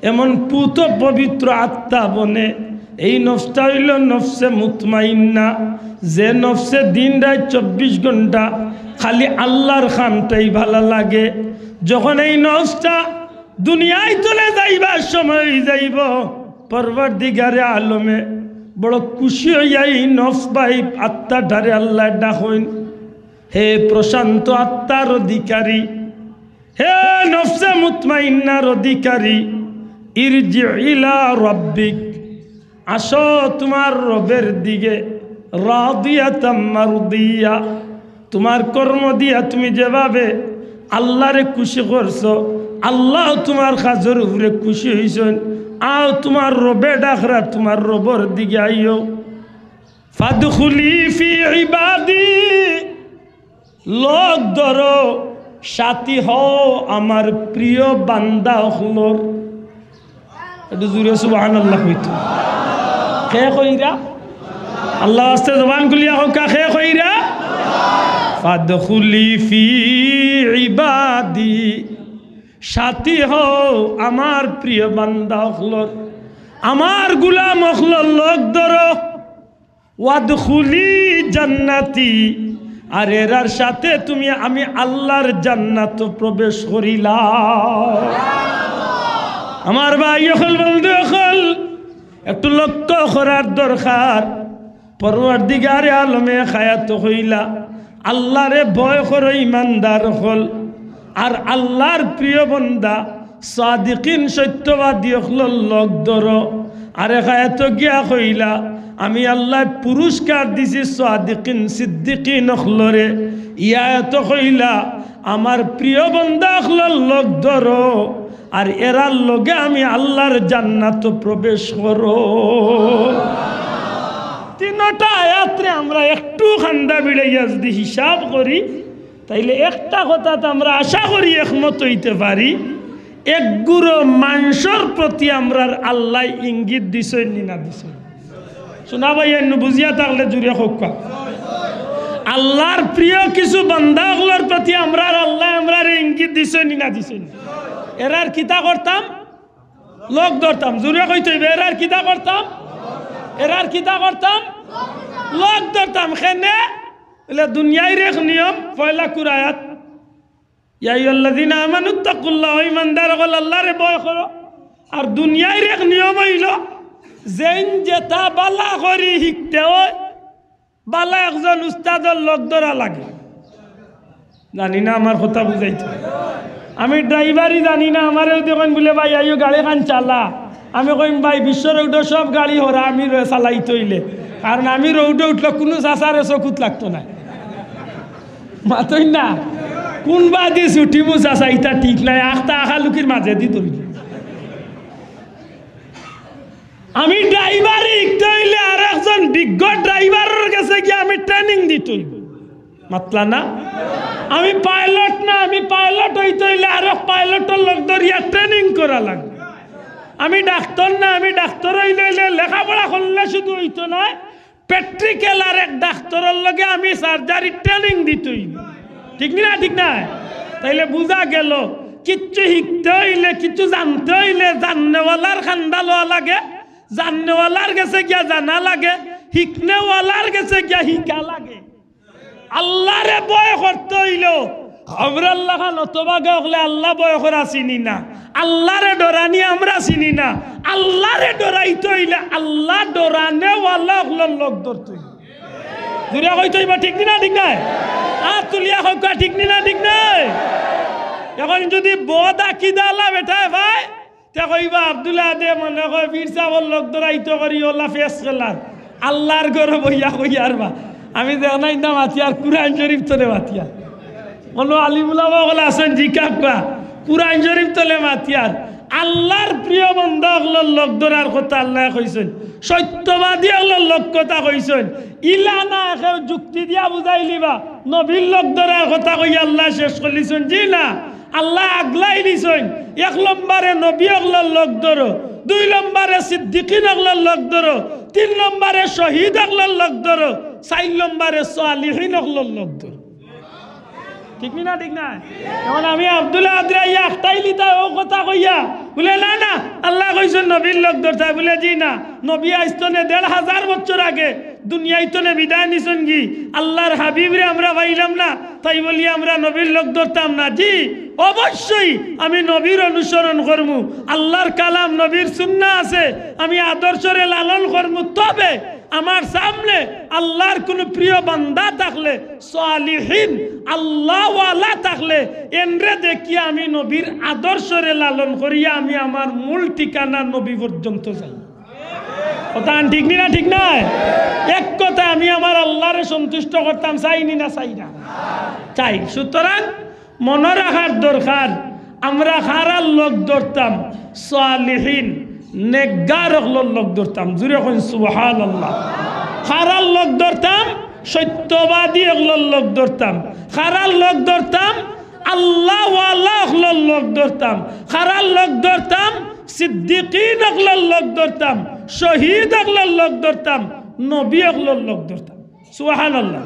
এমন পুত পবিত্র আত্মা বনে। এই নফসটা অইলো নফসে মুতমাইন্না, যে নফসে দিন রাইত চব্বিশ ঘন্টা খালি আল্লাহর খানটাই ভালা লাগে। যখন এই নফসটা দুনিয়ার তনে যাইবার সময় অই যাইবো, পরওয়ারদিগারে আলমে বড় খুশি অইয়া এই নফস বা এই আত্মাটারে আল্লায় ডাকইন, "হে প্রশান্ত আত্মার অধিকারী, হে নফসে মুতমাইন্নার অধিকারী, ইরজি ইলা রাব্বিক, আসো তুমার রবের দিকে, রাদিয়াতাম মারদিয়া।" তুমার কর্ম দিয়া তুমি যেভাবে আল্লাহরে খুশি করছো, আল্লাহ তুমার কাজর উপরে খুশি অইছইন। আও, তুমার রবে ডাকরা, তুমার রবর দিকে আইও। ফাদখুলি ফি ইবাদি, লগ ধরো, সাথী হও আমার প্রিয় বান্দা অকলর। একটু জোরে সুবহানাল্লাহ কইতো। কে কইরা? আল্লাহর ওয়াস্তে জবান খুলিয়া কউক্কা, কে কইরা? ফাদখুলি ফি ইবাদি, সাথী হও আমার প্রিয় বান্দা অকলর, আমার গুলাম অকলর লগ ধরো। ওয়াদখুলি জান্নাতি, আর এরার সাথে তুমি আমি আল্লাহর জান্নাতো প্রবেশ করিলাও। আমার ভাই অকল, বন্ধু অকল, একটু লক্ষ্য করার দরকার। পরওয়ারদিগারে আলমে এক আয়াতো কইলা, আল্লাহরে ভয় করো ইমানদার অকল, আর আল্লাহর প্রিয় বান্দা সাদিকিন সত্যবাদী অকলর লগ ধরো। আরেক আয়াতো গিয়া কইলা, আমি আল্লায় পুরস্কার দিছি সাদিকিন সিদ্দিকিন অকলরে। ই আয়াতো কইলা, আমার প্রিয় বান্দা অকলর লগ ধরো, আর এরার লগে আমি আল্লাহর জান্নাতো প্রবেশ করো। তিনটা আয়াতরে আমরা একটু কান্দা ভিড়াইয়া যদি হিসাব করি, তাইলে একটা কথাত আমরা আশা করি একমত অইতে পারি, একগুরু মানষর প্রতি আমরার আল্লায় ইঙ্গিত দিছইন নি না দিছইন? শুনা ভাই, এন্নু বুঝিয়া থাকলে জুরে কউক্কা। আল্লাহর প্রিয় কিছু বান্দা অকলর প্রতি আমরার আল্লায় আমরারে ইঙ্গিত দিছইন নি না দিছইন? এরার কিতা করতাম? লগ ধরতাম। জুরে কইতে অইবো, এরার কিতা করতাম? এরার কিতা করতাম? লগ ধরতাম। কেনে? বলে দুনিয়ার এক নিয়ম, পয়লা কুরায়াত, ইয়া আইয়ুহাল্লাযীনা আমানুত্তাকুল্লাহ, ও ইমানদার অকল, আল্লাহরে ভয় করো। আর দুনিয়ার এক নিয়ম অইলো, যেইন যেটা বালা করি হিকতে অয়, বালা একজন উস্তাদর লগ ধরা লাগে। জানি না আমার কথা বুঝাইতে। আমি ড্রাইভারি জানি না, আমারে যদি কইন বুলে, "ভাই, আইও গাড়িখান চালা।" আমি কইম, "ভাই, বিশ্ব রোডো সব গাড়ি হরা আমি রয়ে চালাইতে অইলে।" কারণ আমি রোডো উঠলে কুনু চাচারে চকুত লাগতো নায়। মাতইন না। কুনবাদি ছুটিমু চাচা, ইটা ঠিক নায়। আখতা আখালুকির মাজেদি ধরি। আমি ড্রাইভারি হিকতে অইলে আরেকজন বিজ্ঞ ড্রাইভারর গেছে গিয়া আমি ট্রেনিং দিতে অইবো। মাতলা না? আমি পাইলট না, আমি পাইলট অইতে অইলে আরক পাইলটর লগ ধরিয়া ট্রেনিং করা লাগবো। আমি ডাক্তর না, আমি ডাক্তর অইলে অইলে লেখাপড়া করলে শুধু অইতো নায়, প্র্যাকটিক্যাল আরেক ডাক্তরর লগে আমি সার্জারি ট্রেনিং দিতে অইবো। ঠিক নি না? ঠিক নায়? তাইলে বুঝা গেলো, কিচ্ছু হিকতে অইলে, কিচ্ছু জানতে অইলে জাননেওয়ালার কান্দা লওয়া লাগে, জাননেওয়ালার গেছে গিয়া জানা লাগে, হিকনেওয়ালার গেছে গিয়া হিকা লাগে। আল্লাহরে ভয় করতে অইলেও আমরার লাখান অতভাগা অকলে আল্লাহ ভয় করা চিনি না, আল্লাহরে ডরানি আমরা চিনি না। আল্লাহরে ডরাইতে অইলে আল্লাহ ডরানেওয়ালা অকলর লগ ধরতে অইবো। জুরে কইতে অইবো, ঠিক নি না? ঠিক নায়? আত তুলিয়া কউক্কা, ঠিক নি না? ঠিক নায়? এখন যদি বদ আকিদাআলা বেটায় পায়, তে কইবা, "আব্দুল আহাদে মনে কয় পীর সাবর লগ ধরাইতো করি অলা ফেস খেলার।" আল্লাহর ঘরো বইয়া কইয়ার বা। আমি দেখনা ইন্দা মাতিয়ার, কুরআন শরীফ তনে মাতিয়ার। কুনু আলিম উলামা অকল আছইন, জিকাউক্কা, কুরআন শরীফ তনে মাতিয়ার। আল্লাহর প্রিয় বান্দা অকলর লগ ধরার কথা আল্লায় কইছইন, সত্যবাদী অকলর লগ কথা কইছইন। ইলা না কেউ যুক্তি দিয়া বুঝাইলিবা, নবীর লগ ধরার কথা কইয়া আল্লায় শেষ করিলিছইন। জি না, আল্লায় আগলাই দিছইন, এক নম্বরে নবী অকলর লগ ধরো, দুই নম্বরে সিদ্দিকিন অকলর লগ ধরো, তিন নম্বরে শহীদ অকলর লগ ধরো, চাইর নম্বরে সালিহিন অকলর লগ ধরো। ঠিক নি না? ঠিক না? এখন আমি আব্দুল আদির আইয়া একটাই লিতা ও কথা কইয়া বুলে, "না, না, আল্লায় কইছইন নবীর লগ ধরতায়।" বুলে, "জি না, নবী আইছতনে দেড় হাজার বছর আগে দুনিয়াইতনে বিদায় নিছইন গি, আল্লার হাবিবরে আমরা পাইলাম না, তাই বলি আমরা নবীর লগ ধরতাম না?" জি, অবশ্যই আমি নবীর অনুসরণ করমু। আল্লার কালাম, নবীর সুন্নাহ আছে, আমি আদর্শরে লালন করমু। তবে আমার সামনে আল্লার কুনু প্রিয় বান্দা থাকলে, সালিহিন, আল্লাওয়ালা থাকলে, এনরে দেখিয়া আমি নবীর আদর্শরে লালন করিয়া আমি আমার মূল ঠিকানা নবী পর্যন্ত যাই। কথা ঠিক নি না? ঠিক নায়? এক কথা, আমি আমার আল্লারে সন্তুষ্ট করতাম, চাই নি না? চাই না? চাই। সুতরাং মনো রাখার দরকার, আমরা কারার লগ ধরতাম? সালিহিন, নেকগার অকলর লগ ধরতাম। জুরে কইন সুবহানাল্লাহ। কারার লগ ধরতাম? সত্যবাদী অকলর লগ ধরতাম। কারার লগ ধরতাম? আল্লাওয়ালা অকলর লগ ধরতাম। কারার লগ ধরতাম? সিদ্দিকিন অকলর লগ ধরতাম, শহীদ অকলর লগ ধরতাম, নবী অকলর লগ ধরতাম। সুবহানাল্লাহ।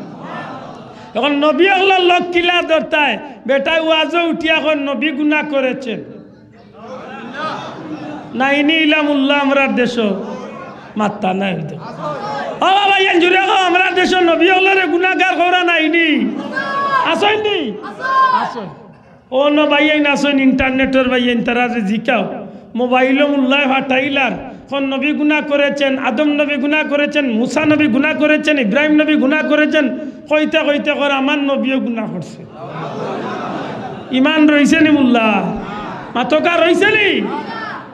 এখন নবী অকলর লগ কিলা ধরতায়? বেটায় ওয়াজো উঠিয়া কয়, "নবী গুনা করেছেন।" নাইনি ইলা মুল্লা আমরার দেশো? মাত্তা নাই অইতো। ও বাবা, ইয়ান জুরে কও, আমরার দেশো নবী অকলরে গুনাগার কওরা নাইনি? আছইন নি? আছইন। অনো ভাইয়াইন আছইন, ইন্টারনেটর ভাইয়াইন, তারারে জিকাও। মোবাইলো মুল্লায় ফাটাইলার, কর নবী গুনা করেছেন, আদম নবী গুনা করেছেন, মুসা নবী গুনা করেছেন, ইব্রাহিম নবী গুনা করেছেন, কইতে কইতে কর আমার নবীও গুনা করছে। ইমান রইছে নি মুল্লা? মাতকা রইছে নি?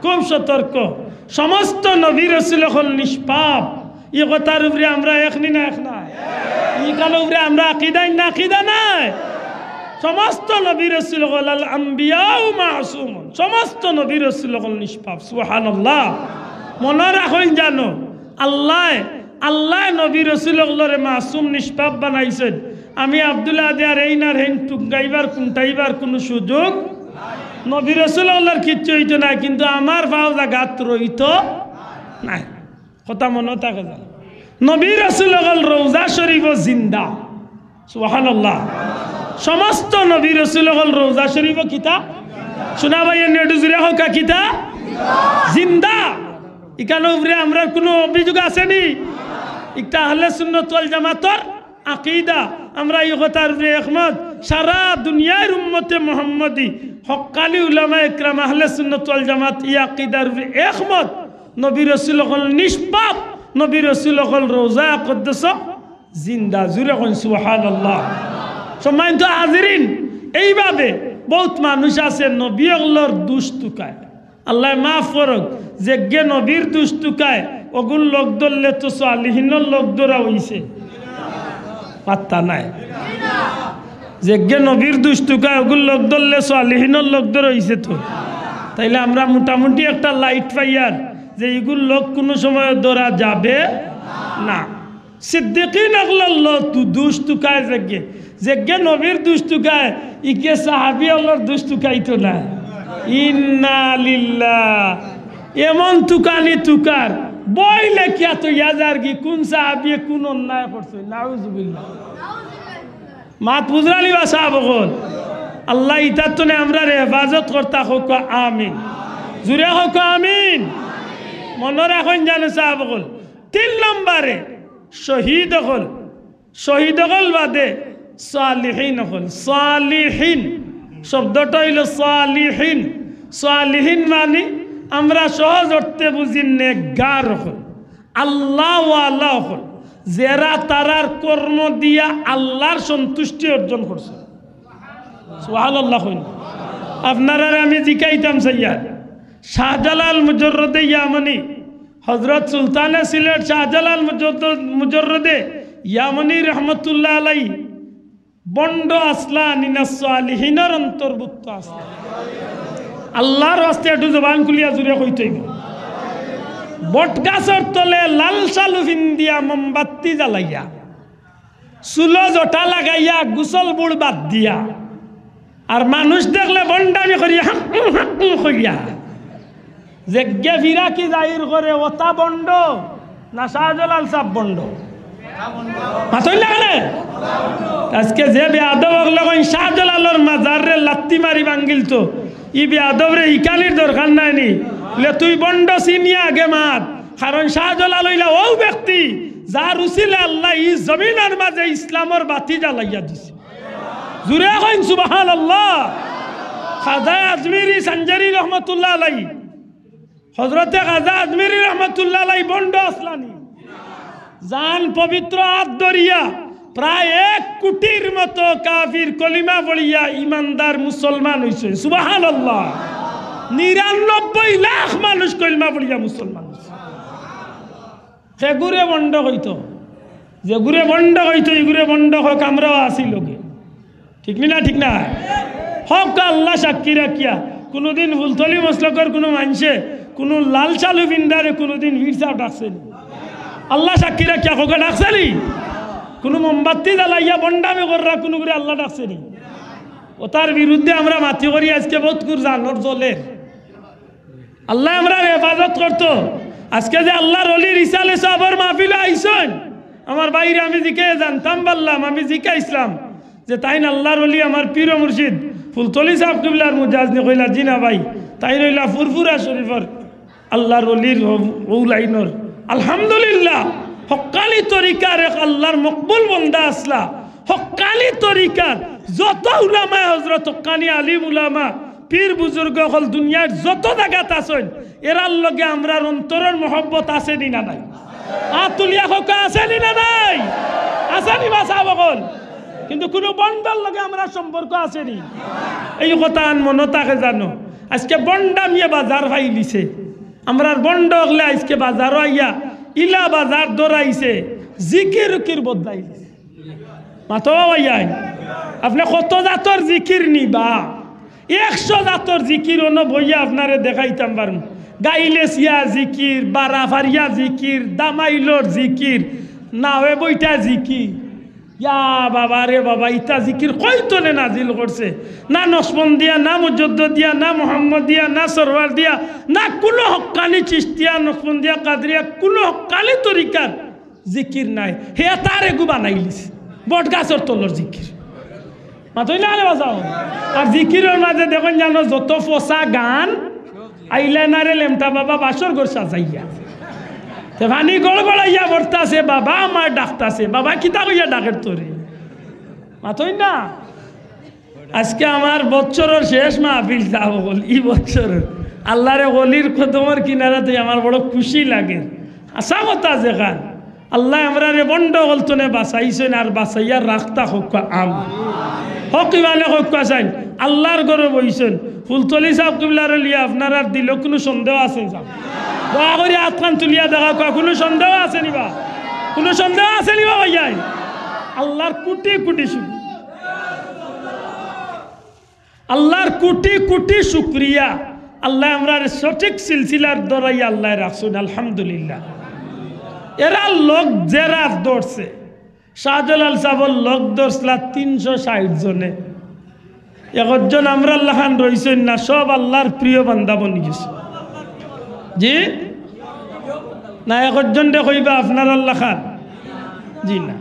খুব সতর্ক। সমস্ত নবী রসুল অকল নিষ্পাপ। ই কথার উপরে আমরা এক নি না এক নায়? ইখানর উপরে আমরা আকিদাইন না আকিদা নায়? সমস্ত নবী রসুল অকল, আল আম্বিয়াউ মাসুমুন, সমস্ত নবী রসুল অকল নিষ্পাপ। সুবহানাল্লাহ। মনো রাখইন জানো, আল্লায়, আল্লায় নবী রসুল অকলরে মাসুম নিষ্পাপ বানাইছইন। আমি আব্দুল আদিয়ার এইন আর হেইন টুঙ্গাইবার কুন্টাইবার কুনু সুযোগ, নবী রসুল অকলর কিচ্ছু অইতো নায়, কিন্তু আমার পাও জাগাত রইতো নায়। কথা মনো থাকে জানো? নবী রসুল অকল রওজা শরীফো জিন্দা। সুবহানাল্লাহ। সমস্ত নবী রসুল অকল রওজা শরীফো কিতা? শুনা ভাই, এনে একটু জুরে কউক্কা কিতা? জিন্দা। ইখানর উপরে আমরার কুনু অভিযোগ আছে নি? ইটা আহলে সুন্নত ওয়াল জামাতর আকিদা। আমরা ই কথার উপরে একমত। সারা দুনিয়ার উম্মতে মুহাম্মদী, হক্কানি উলামায়ে কেরাম আহলে সুন্নত ওয়াল জামাত ই আকিদার উপরে একমত। নবী রসুল অকল নিষ্পাপ, নবী রসুল অকল রওজা আকদ্দস জিন্দা। জুরে কইন সুবহানাল্লাহ। সম্মানিত হাজিরিন, এইভাবে বউত মানুষ আছে নবী অকলর দুষ তুকায়। আল্লায় মাফ করউক, যেগিয়ে নবীর দুষ তুকায়, অগুর লগ ধরলে তো সালিহিনর লগ ধরা অইছে। পাত্তা নাই। যেগিয়ে নবীর দুষ তুকায়, অগুর লগ ধরলে সালিহিনর লগ ধরা অইছে তো। তাইলে আমরা মোটামুটি একটা লাইট পাইয়ার যে ইগুর লগ কুনু সময় ধরা যাবে না। সিদ্দিকিন অকলর লগ তু-, দুষ তুকায় যেগিয়ে, যেগিয়ে নবীর দুষ তুকায়, ইগিয়ে সাহাবী অকলর দুষ তুকাইতো নায়। ইন্না লিল্লাহ। এমন তুকানি তুকার, বই লেখিয়া থইয়া যারগি, কুন সাহাবীয়ে কুন অন্যায় করছে, নাউজুবিল্লাহ। মাত বুঝরা নি বা সাব অকল? আল্লায় ইতার তনে আমরারে হেফাজত করতা, কউক্কা আমিন। জুরে কউক্কা আমিন। মনো রাখইন জানো সাব অকল, তিন নম্বরে শহীদ অকল, শহীদ অকল বাদে সালিহিন অকল। সালিহিন শব্দটা অইলো সালিহিন। সালিহিন মানি আমরা সহজ অর্থে বুঝি নেকগার অকল, আল্লাওয়ালা অকল, যেরা তারার কর্ম দিয়া আল্লার সন্তুষ্টি অর্জন করছে। সুবহানাল্লাহ কইন। আপনারারে আমি জিকাইতাম চাইয়ার, শাহজালাল মুজররদে ইয়ামনি, হযরত সুলতানে সিলেট শাহজালাল মুজররদ-, মুজররদে ইয়ামনি রহমতুল্লাহ আলাই ভন্ড আছলা নি না সালিহিনর অন্তর্ভুক্ত আছলা? আল্লার ওয়াস্তে একটু জবান খুলিয়া জুরে কইতে অইবো। বটগাছর তলে লাল শালু ফিন্দিয়া মোমবাতি জ্বালাইয়া, চুলো জটা লাগাইয়া, গোসল বুড় বাদ দিয়া, আর মানুষ দেখলে ভন্ডামি করিয়া হাঁক, হাঁক করিয়া। যেগে ফিরাকি জাহির করে, ওটা ভন্ড না শাহজালাল সাব ভন্ড? মাতইন না কেনে? আজকে যে বেয়াদব অকলে কইন শাহজালালর মাজাররে লাত্তি মারি ভাঙ্গিলতো, ই বেয়াদবরে হিকানির দরকার নাই নি? বলে, তুই ভন্ড চিনিয়া আগে মাত, কারণ শাহজালাল অইলা অউ ব্যক্তি, যার উসিলে আল্লায় ই জমিনর মাঝে ইসলামর বাতি জ্বালাইয়া দিছে। জুরে কইন সুবহানাল্লাহ। খাজা আজমিরি সানজারি রহমতুল্লাহ আলাই, হজরতে খাজা আজমিরি রহমতুল্লাহ আলাই ভন্ড আছলা নি? যান পবিত্র আত ধরিয়া প্রায় এক কোটির মতো কাফির কলিমা পড়িয়া ইমানদার মুসলমান অইছে। সুবহানাল্লাহ। নিরানব্বই লাখ মানুষ কলিমা পড়িয়া মুসলমান অইছে। হেগুরে ভন্ড কইতো, যেগুরে ভন্ড কইতো, ইগুরে ভন্ড কউক, আমরাও আছি লগে। ঠিক নি না? ঠিক না? হক আল্লাহ সাক্ষী রাখিয়া, কুনুদিন ফুলতলি মসলকর কুনু মানষে কুনু লাল শালু পিন্দারে কুনুদিন পীর সাব ডাকছে নি? আল্লাহ সাক্ষী রাখিয়া কউক্কা, ডাকছে নি? কুনু মোমবাতি জ্বালাইয়া ভন্ডামি কররা কুনুগুরে আল্লায় ডাকছে নি? অতার বিরুদ্ধে আমরা মাতি করি আজকে বউত কুর জানর জ্বলের। আল্লায় আমরার হেফাজত করতো। আজকে যে আল্লার অলির ইসালে সওয়াবর মাহফিলো আইছইন, আমার ভাইরে আমি জিকাইয়া জানতাম পারলাম, আমি জিকাইছলাম যে তাইন আল্লার অলি আমার পীর ও মুর্শিদ ফুলতলি সাব কিবলার মুজাজ নি? কইলা, "জি না ভাই, তাইন অইলা ফুরফুরা শরীফর আল্লার অলির অউ লাইনর।" আলহামদুলিল্লাহ, হক্কানি তরিকার এক আল্লার মকবুল বন্দা আছলা। হক্কানি তরিকার যত উলামায়ে হজরত, হক্কানি আলিম উলামা, পীর বুজুর্গ অকল দুনিয়ার যত জাগাত আছইন, এরার লগে আমরার অন্তরর মহব্বত আছে নি না নাই? আত তুলিয়া কউক্কা, আছে নি না নাই? আছে নি বা সাব অকল? কিন্তু কুনু ভন্ডর লগে আমরার সম্পর্ক আছে নি? এই কথাখান মনো থাকে জানো। আজকে ভন্ডামিয়ে বাজার পাইলিছে। আমরার ভন্ড অকলে আজকে বাজারো আইয়া ইলা বাজার ধরাইছে, জিকির উকির বদলাইলিছে। মাতো ভাইয়াইন, আপনে কত জাতর জিকির নিবা? একশো জাতর জিকির অনো বইয়া আপনারে দেখাইতাম পারমু। গাইলেছিয়া জিকির, বারা ফারিয়া জিকির, দামাইলর জিকির, নাওয়ে বইটা জিকির। ইয়া বাবা রে বাবা, ইতা জিকির কই তনে নাজিল করছে? না নকশবন্দিয়া, না মুজদ্দদিয়া, না মোহাম্মদিয়া, না সরওয়ারদিয়া, না কুনু হক্কানি চিশতিয়া, নকশবন্দিয়া, কাদরিয়া, কুনু হক্কানি তরিকার জিকির নাই। হে তার এগু বানাইলিছে বট গাছর তলর জিকির। মাতইন না রে বাজাও। আর জিকিরর মাঝে দেখইন জানো যত ফসা গান, আইলাইনারে লেমটা বাবা বাসর ঘর সাজাইয়া। তে পানি গড়গড়াইয়া পড়তাছে, "বাবা আমার ডাকতাছে।" বাবা কিতা কইয়া ডাকের তোরে? মাতইন না। আজকে আমার বছরর শেষ মাহফিল সাব অকল, ই বছর আল্লারে অলির কদমর কিনারাত আমার বড় খুশি লাগে। হাছা কথা যেখান, আল্লায় আমরারে ভন্ড অকল তনে বাচাইছইন আর বাচাইয়া রাখতা কউক্কা আমিন। হক ইমানে কউক্কা চাইন, আল্লার ঘরো বইছইন। ফুলতলি সাব কিবলারে লইয়া আপনারার দিলো কুনু সন্দেহ আছে নি সাব? দয়া করি আতখান তুলিয়া দেখাউক্কা, কুনু সন্দেহ আছে নি বা? কুনু সন্দেহ আছে নি বা ভাইয়াইন? আল্লার কুটি কুটি শুকরিয়া। আল্লার কুটি কুটি শুকরিয়া, আল্লায় আমরারে সঠিক সিলসিলার ধরাইয়া আল্লায় রাখছইন, আলহামদুলিল্লাহ। এরার লগ যেরার ধরছে, শাহজালাল সাবর লগ ধরছলা তিনশো ষাইট জনে। একজন আমরার লাখান রইছইন না, সব আল্লার প্রিয় বান্দা বনি গেছে। জি না, একজনরে কইবা আপনারার লাখান। জি না।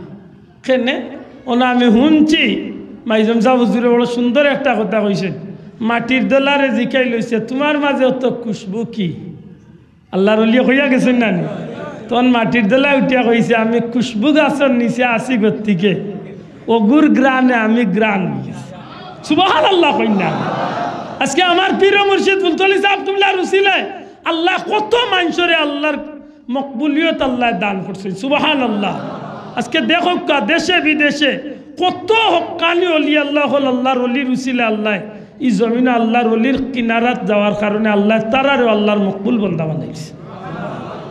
কেনে? অনো আমি হুনছি, মাইজম সাব হুজুরে বড় সুন্দর একটা কথা কইছইন। মাটির দলারে জিকাইল অইছে, "তুমার মাঝে অত খুশবু কি?" আল্লার অলিয়ে কইয়া গেছইন না নি? তখন মাটির দলা উঠিয়া কইছে, "আমি খুশবু গাছর নিচে আছি গতিকে অগুর ঘ্রাণে আমি ঘ্রাণ অই গেছি।" সুবহানাল্লাহ কইন না। আজকে আমার পীর ও মুর্শিদ ফুলতলি সাব কিবলার উসিলায় আল্লায় কত মানষরে আল্লার মকবুলিয়ত আল্লায় দান করছইন। সুবহানাল্লাহ। আজকে দেখউক্কা, দেশে বিদেশে কত হক্কানি অলি আল্লা অকল, আল্লার অলির উসিলায় আল্লায় ই জমিনো আল্লার অলির কিনারাত যাওয়ার কারণে আল্লায় তারারেও আল্লার মকবুল বন্দা বানাইছে।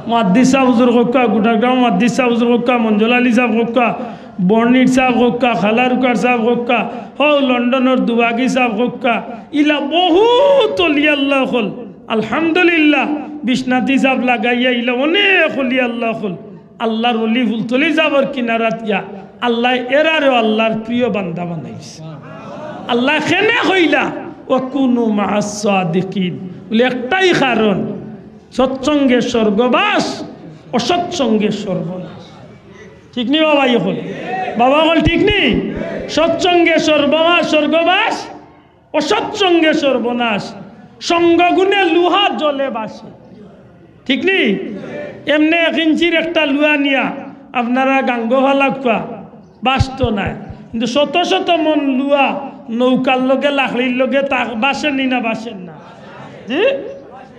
মুহাদ্দিস সাব হুজুর কউক্কা, গুটাগ্রাম মুহাদ্দিস সাব হুজুর কউক্কা, মঞ্জুল আলী সাব কউক্কা, বর্ণির সাব কউক্কা, খালারুকার সাব কউক্কা, হউ লন্ডনর দুবাগি সাব কউক্কা, ইলা বহুত অলি আল্লা অকল। আলহামদুলিল্লাহ, বিশ্বনাথী সাব লাগাইয়া ইলা অনেক অলি আল্লা অকল। আল্লার অলি ফুলতলি সাবর কিনারাত গিয়া আল্লায় এরারেও আল্লার প্রিয় বান্দা বানাইছে। আল্লায় কেনে কইলা, "ওয়াকুনু মা'আস সাদিকিন।" বলে একটাই কারণ, সৎসঙ্গে স্বর্গবাস, অসৎসঙ্গে সর্বনাশ। ঠিক নি বাবা? অখন বাবা অকল ঠিক নি? সৎসঙ্গে সর্বমা-, স্বর্গবাস, অসৎসঙ্গে সর্বনাশ। সঙ্গগুণে লোহা জলে ভাসে। ঠিক নি? এমনে এক ইঞ্চির একটা লোহা নিয়া আপনারা গাঙ্গো ফালাউক্কা, ভাসতো নায়। কিন্তু শত শত মন লোহা নৌকার লগে, লাকড়ির লগে তা ভাসে নি না, ভাসে না? জি,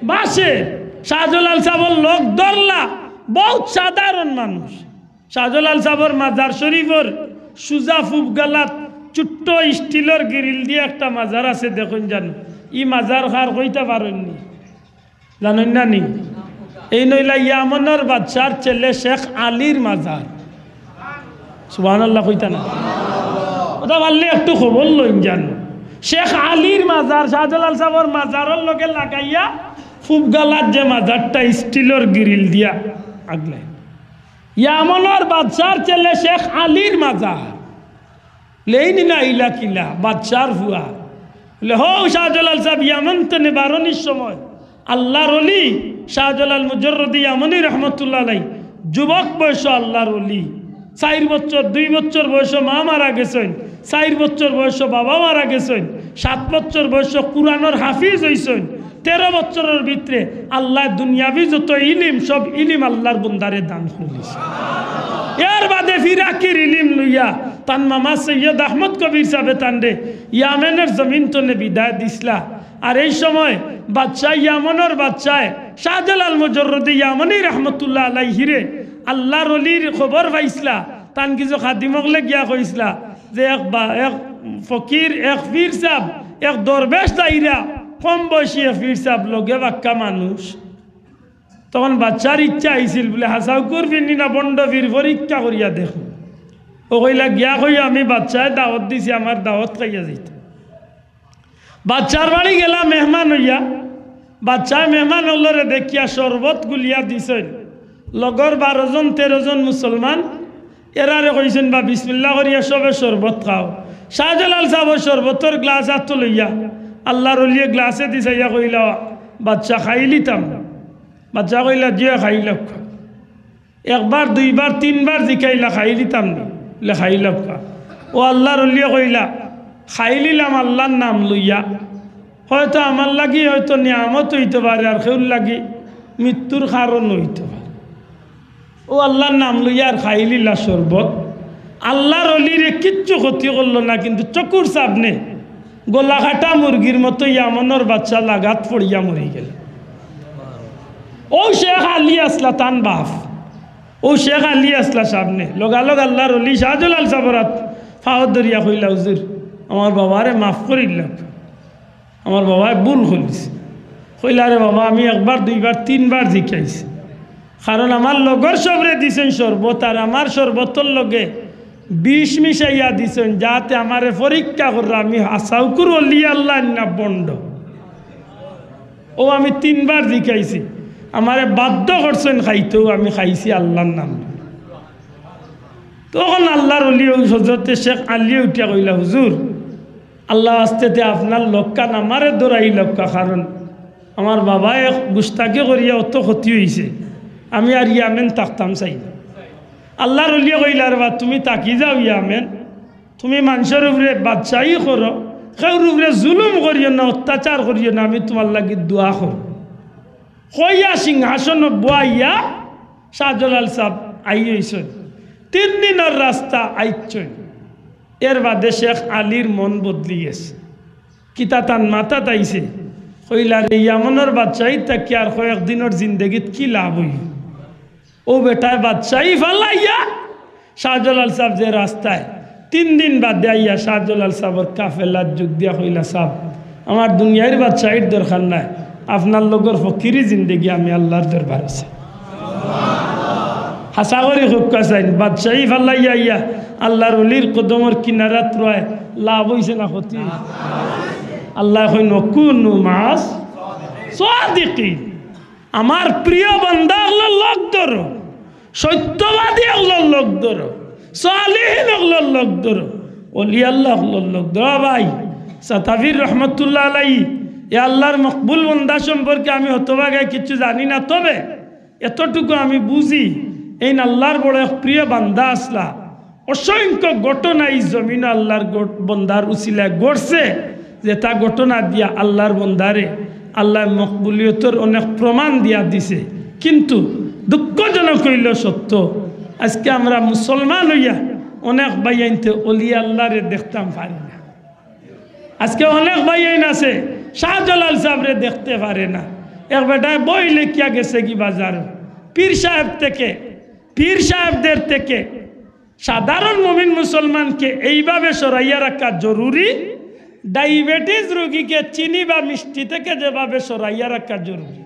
ভাসে। শাহজালাল সাবর লগ ধরলা, বউত সাধারণ মানুষ। শাহজালাল সাবর মাজার শরীফর সুজা পুব গালাত ছোট্ট স্টিলর গ্রিল দিয়া একটা মাজার আছে, দেখইন জানো। ই মাজার কার কইতা পারইন নি? জানইন না নি? এইন অইলা ইয়ামনর বাদশার ছেলে শেখ আলীর মাজার। সুবহানাল্লাহ কইতা না? ওটা পারলে একটু খবর লইন জানো। শেখ আলীর মাজার, শাহজালাল সাবর মাজারর লগে লাগাইয়া পুব গালাত যে মাজারটা স্টিলর গ্রিল দিয়া আগলাইন। ইয়ামনর বাদশার ছেলে শেখ আলীর মাজার। লেইনি না ইলা কিলা, বাদশার ফুয়া। বলে, "হো শাহজালাল সাব, ইয়ামন তনে বারনির সময় আল্লাহর অলি শাহজালাল মুজররদি ইয়ামনি রহমতুল্লাহ আলাই, যুবক বয়স আল্লাহর অলি, চাইর বছর, দুই বছর বয়স মা মারা গেছইন, চাইর বছর বয়স বাবা মারা গেছইন, সাত বছর বয়স কুরআনর হাফিজ অইছইন, তেরো বছরর ভিতরে আল্লায় দুনিয়াবি যত ইলিম, সব ইলিম আল্লাহর বন্দারে দান করিলিছে।" এর বাদে ফিরাকির ইলিম লইয়া তান মামা সৈয়দ আহমদ কবির সাবে তানরে ইয়ামেনর জমিন তনে বিদায় দিছলা। আর এই সময় বাদশাহ, ইয়ামনর বাদশায় শাহজালাল মুজররদি ইয়ামনি রহমতুল্লাহ আলাইহিরে আল্লাহর অলির খবর পাইছলা। তান কিছু খাদিমকলে গিয়া কইছলা যে এক বা-, এক ফকির, এক পীর সাব, এক দরবেশ যাইরা, কম বয়সী এক পীর সাব, লগে বাক্কা মানুষ। তখন বাদশার ইচ্ছা আইছিল বুলে, হাছাউকুর পীর নি না বন্ড পীর পরীক্ষা করিয়া দেখমু। অউ কইলা, "গিয়া কইও আমি বাদশায় দাওত দিছে, আমার দাওত খাইয়া যাইতা।" বাদশার বাড়ি গেলা মেহমান অইয়া। বাদশায় মেহমান অকলরে দেখিয়া শরবত গুলিয়া দিছইন। লগর বারো জন, তেরো জন মুসলমান, এরারে কইছইন, "বা বিসমিল্লাহ করিয়া সবে শরবত খাও।" শাহজালাল সাবর শরবতর গ্লাস আতো লইয়া আল্লাহর অলিয়ে গ্লাসেদি চাইয়া কইলা, "বাদশা, খাইলিতাম?" বাদশা কইলা, "জি অয়, খাইলাউক্কা।" একবার, দুইবার, তিনবার জিকাইলা, "খাইলিতাম নি?" বুলে, "খাইলাউক্কা।" অউ আল্লাহর অলিয়ে কইলা, "খাইলিলাম আল্লাহর নাম লইয়া, হয়তো আমার লাগি হয়তো নিয়ামত অইতো পারে, আর কেউর লাগি মৃত্যুর কারণ অইতো পারে।" অউ আল্লাহর নাম লইয়া আর খাইলিলা শরবত। আল্লাহর অলিরে কিচ্ছু ক্ষতি করলো না, কিন্তু চকুর সামনে গলা কাটা মুরগির মতো ইয়ামনর বাদশা লাগাত পড়িয়া মরি গেলা। অউ শেখ আলী আছলা তান বাপ, অউ শেখ আলী আছলা সামনে। লগালগ আল্লাহর অলি শাহজালাল সাবর আত পাওত ধরিয়া কইলা, "হুজুর, আমার বাবারে মাফ করিলাউক্কা, আমার বাবায় ভুল করিলিছে।" কইলা, "আরে বাবা, আমি একবার, দুইবার, তিনবার জিকাইছি, কারণ আমার লগর সবরে দিছইন শরবত, আর আমার শরবতর লগে বিষ মিশাইয়া দিছইন, যাতে আমারে পরীক্ষা কররা আমি হাছাউকুর অলি আল্লাহ না বন্ড। অউ আমি তিনবার জিকাইছি, আমারে বাধ্য করছইন খাইতো, আমি খাইছি আল্লাহর নাম।" তখন আল্লাহর অলি অউ হজরতে শেখ আলীয়ে উঠিয়া কইলা, "হুজুর, আল্লাহর ওয়াস্তে তে আপনার লগ খান আমারে ধরাইলাউক্কা, কারণ আমার বাবায় গুস্তাখি করিয়া অত ক্ষতি অইছে, আমি আর ইয়ামেন থাকতাম চাই না।" আল্লাহর অলিয়ে কইলা, "রে বা, তুমি থাকি যাও ইয়ামেন, তুমি মানষর উপরে বাদশাহি করো, কেউর উপরে জুলুম করিও না, অত্যাচার করিও না, আমি তুমার লাগি দোয়া করমু।" কইয়া সিংহাসনো বওয়াইয়া শাহজালাল সাব আই অইছইন। তিন দিনর রাস্তা আইছইন। এর বাদে শেখ আলীর মন বদলি গেছে। কিতা তান মাথাত আইছে? কইলা, "রে, ইয়ামনর বাদশাহিত থাকি আর কয়েক দিনর জিন্দেগিত কি লাভ অইল?" অউ বেটায় বাদশাহি ফালাইয়া শাহজালাল সাব যে রাস্তায়, তিন দিন বাদে আইয়া শাহজালাল সাবর কাফেলাত যোগ দিয়া কইলা, "সাব, আমার দুনিয়ার বাদশাহির দরকার নাই, আপনার লগর ফকিরি জিন্দেগি আমি আল্লাহর দরবারো চাই।" হাছা করি কউক্কা চাইন, বাদশাহি ফালাইয়া আইয়া আল্লাহর অলির কদমর কিনারাত রয়, লাভ অইছে না ক্ষতি? আল্লায় কইন, "ওয়াকুনু মা'আস সাদিকিন।" আমার প্রিয় বান্দা অকলর লগ ধরো, সত্যবাদী অকলর লগ ধরো, সালিহিন অকলর লগ ধরো, অলি আল্লাহ অকলর লগ ধরো। ভাই, সাতাবির রহমতুল্লাহ আলাই, এ আল্লাহর মকবুল বন্দা সম্পর্কে আমি হতভাগায় কিছু জানি না, তবে এতটুকু আমি বুঝি, এইন আল্লাহর বড় এক প্রিয় বান্দা আছলা। অসংখ্য ঘটনা ই জমিনো আল্লাহর গট-, বন্দার উসিলায় ঘটছে, যেতা ঘটনা দিয়া আল্লাহর বন্দারে আল্লায় মকবুলিয়তর অনেক প্রমাণ দিয়া দিছে। কিন্তু দুঃখজনক অইলো সত্য, আজকে আমরা মুসলমান অইয়া অনেক ভাইয়াইন্তে অলি আল্লাহরে দেখতাম পারি না। আজকে অনেক ভাইয়াইন আছে, শাহজালাল সাবরে দেখতে পারে না। এক বেটায় বই লেখিয়া গেছেগি বাজারো, পীর সাহেব থেকে, পীর সাহেবদের থেকে সাধারণ মুমিন মুসলমানকে এইভাবে সরাইয়া রাখা জরুরি, ডায়াবেটিস রোগীকে চিনি বা মিষ্টি থেকে যেভাবে সরাইয়া রাখা জরুরি।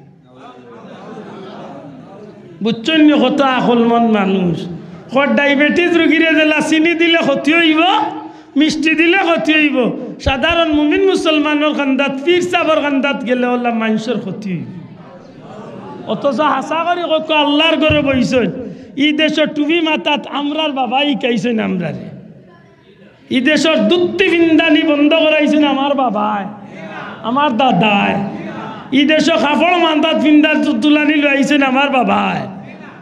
বুঝছইন নি? কত আকলমন্দ মানুষ। কর ডায়াবেটিস রুগীরে যেলা চিনি দিলে ক্ষতি অইবো, মিষ্টি দিলে ক্ষতি অইবো, সাধারণ মুমিন মুসলমানর কান্দাত, পীর সাবর কান্দাত গেলে অলা মানষর ক্ষতি অইবো। অথচ হাছা করি কউক্কা, আল্লাহর ঘরো বইছইন, ই দেশো টুপি মাথাত আমরার বাবায় হিকাইছইন আমরারে। ই দেশর ধুত্তি ফিন্দানি বন্ধ করাইছইন আমার বাবায়, আমার দাদায়। ই দেশো কাপড় মাথাত ফিন্দার তু-, তুলানি লইয়াইছইন আমার বাবায়।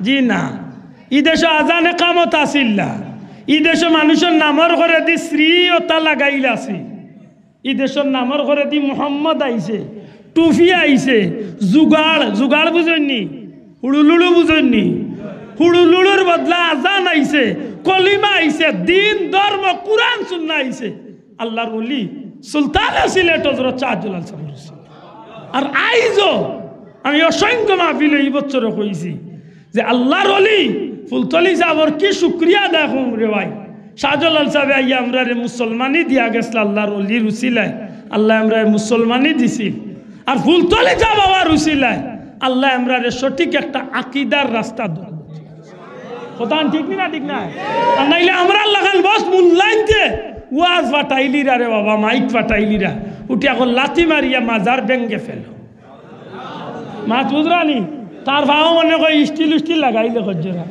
জি না, ই দেশো আজান একামত আছিল না। ই দেশো মানুষর নামর ঘরেদি শ্রী অতা লাগাইল আছিল। ই দেশর নামর ঘরেদি মোহাম্মদ আইছে, টুপি আইছে, জুগাড়, জুগাড় বুঝইন নি? হুড়ুলুড়ু বুঝইন নি? হুড়ুলুড়ুর বদলা আজান আইছে, কলিমা আইছে, দিন, ধর্ম, কুরআন, সুন্নাহ আইছে। আল্লাহর ওলি সুলতানে সিলেট হযরত শাহজালাল সাহেব। আর আইজও আমি অসংখ্য মাহফিলো ই বছরও কইছি যে আল্লাহর ওলি ফুলতলি সাবর কি শুকরিয়া আদায় করমু রে ভাই। শাহজালাল সাবে আইয়া আমরারে মুসলমানি দিয়া গেছলা আল্লাহর ওলির উসিলায়, আল্লায় আমরারে মুসলমানি দিছিল। আর ফুলতলি সাব আবার উসিলায় আল্লায় আমরারে সঠিক একটা আকিদার রাস্তা ধ-, কথা ঠিক নি না, ঠিক না? আর নাইলে আমরার লাখান বস মুল্লাইন্তে ওয়াজ ফাটাইলিরা রে বাবা, মাইক ফাটাইলিরা, উঠি এখন লাথি মারিয়া মাজার ভেঙ্গে ফেলো। মাত বুঝরা নি? তার ভাও মনে কয় স্টিল উস্টিল লাগাইলে খজ্জরা।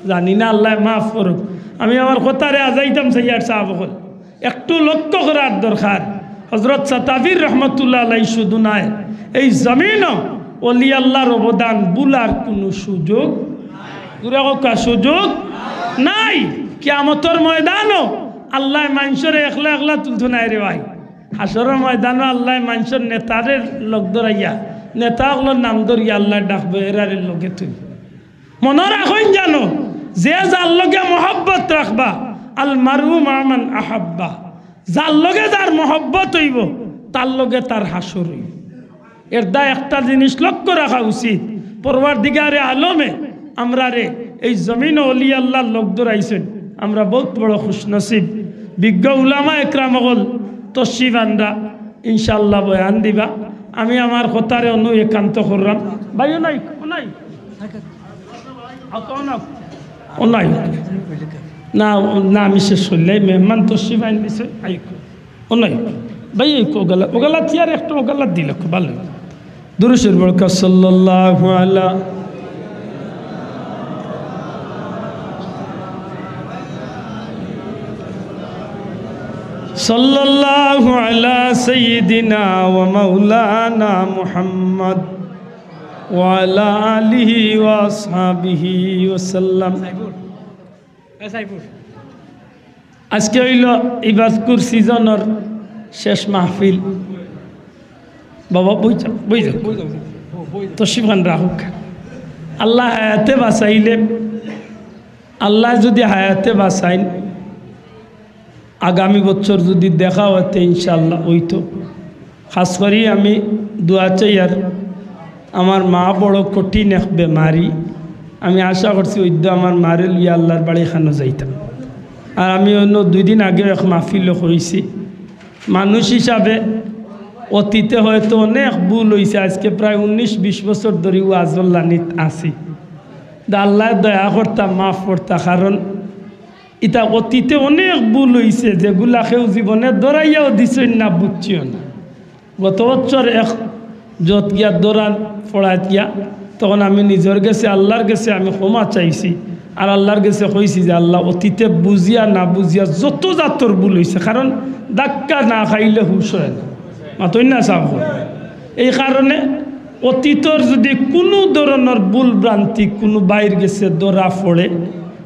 জানি না, আল্লায় মাফ করুক। আমি আমার কথারে আজাইতাম, সৈয়াদ সাব অকল। একটু লক্ষ্য করার দরকার। হযরত সাতাবির রহমতুল্লাহ আলাই শুধু নায়, এই জমিনো অলি আল্লাহর অবদান ভুলার কুনু সুযোগ, জুরে কউক্কা, সুযোগ নাই। কিয়ামতর ময়দানো আল্লায় মানষরে একলা একলা তুলতো নায় রে ভাই। হাশরর ময়দানো আল্লায় মানষর নেতারে লগ ধরাইয়া, নেতা অকলর নাম ধরিয়া আল্লায় ডাকবো, এরারে লগে তুই। মনো রাখইন জানো, যে যার লগে মহব্বত রাখবা, আল মারউ মা মান আহাব্বা, যার লগে যার মহব্বত অইবো, তার লগে তার হাশর অইবো। এর দায় একটা জিনিস লক্ষ্য রাখা উচিত, পরওয়ারদিগারে আলমে আমরারে এই জমিনো অলি আল্লাহর লগ ধরাইছইন, আমরা বউত বড় খুশনসিব। বিজ্ঞ উলামা একরাম অকল তশরিফ আনরা, ইনশাআল্লাহ বয়ান দিবা। আমি আমার কথারে অনো একান্ত কররাম। ভাইও নাই, ও নাই। ও নাই। না, না, আমি শেষ করলাই। মেহমান তশরিফ আনলিছে, আইক। ও নাই। ভাই, এই ওগালা, ওগালা চেয়ার একটা ওগালা দিলে খুব ভালা অইবো। দুরূদ শরীফ পড়ো, সাল্লাল্লাহু আলা, সাল্লাল্লাহু আলা সাইয়্যিদিনা ওয়া মাওলানা মুহাম্মদ ওয়া আলা আলিহি ওয়া আসহাবিহি ওয়া সাল্লাম। আজকে অইলো ইবাদকুর সিজনর শেষ মাহফিল। বাবা, বই যাও, বই যাও। তশরিফ খান রাখুক। আল্লাহ হায়াতে বাঁচাইলে, আল্লাহ যদি হায়াতে বাঁচাইন, আগামী বছর যদি দেখা অয়, তে ইনশাআল্লাহ অইতো। খাস করি আমি দোয়া চাইয়ার, আমার মা বড় কঠিন এক বেমারি। আমি আশা করছি অইদ্য আমার মারে লইয়া আল্লাহর বাড়ি খানো যাইতাম। আর আমি অন্য দুই দিন আগেও এক মাহফিলো কইছি, মানুষ হিসাবে অতীতে হয়তো অনেক ভুল অইছে, আজকে প্রায় উনিশ বিশ বছর ধরি ওয়াজর লানিত আছি। দা আল্লায় দয়া করতা, মাফ করতা, কারণ ইতা অতীতে অনেক ভুল অইছে, যেগুলা কেউ জীবনে ধরাইয়াও দিছইন না, বুঝছিও না। গত বছর এক জত গিয়া ধরার পড়াত গিয়া, তখন আমি নিজর গেছে, আল্লাহর গেছে আমি ক্ষমা চাইছি। আর আল্লার গেছে কইছি যে, "আল্লা, অতীতে বুঝিয়া না বুঝিয়া যত জাতর ভুল অইছে, কারণ ধাক্কা না খাইলে হুশ অয় না।" মাতইন না সাব অকল। এই কারণে অতীতর যুদি কুনু ধরনর ভুল ভ্রান্তি কুনু ভাইর গেছে ধরা পড়ে,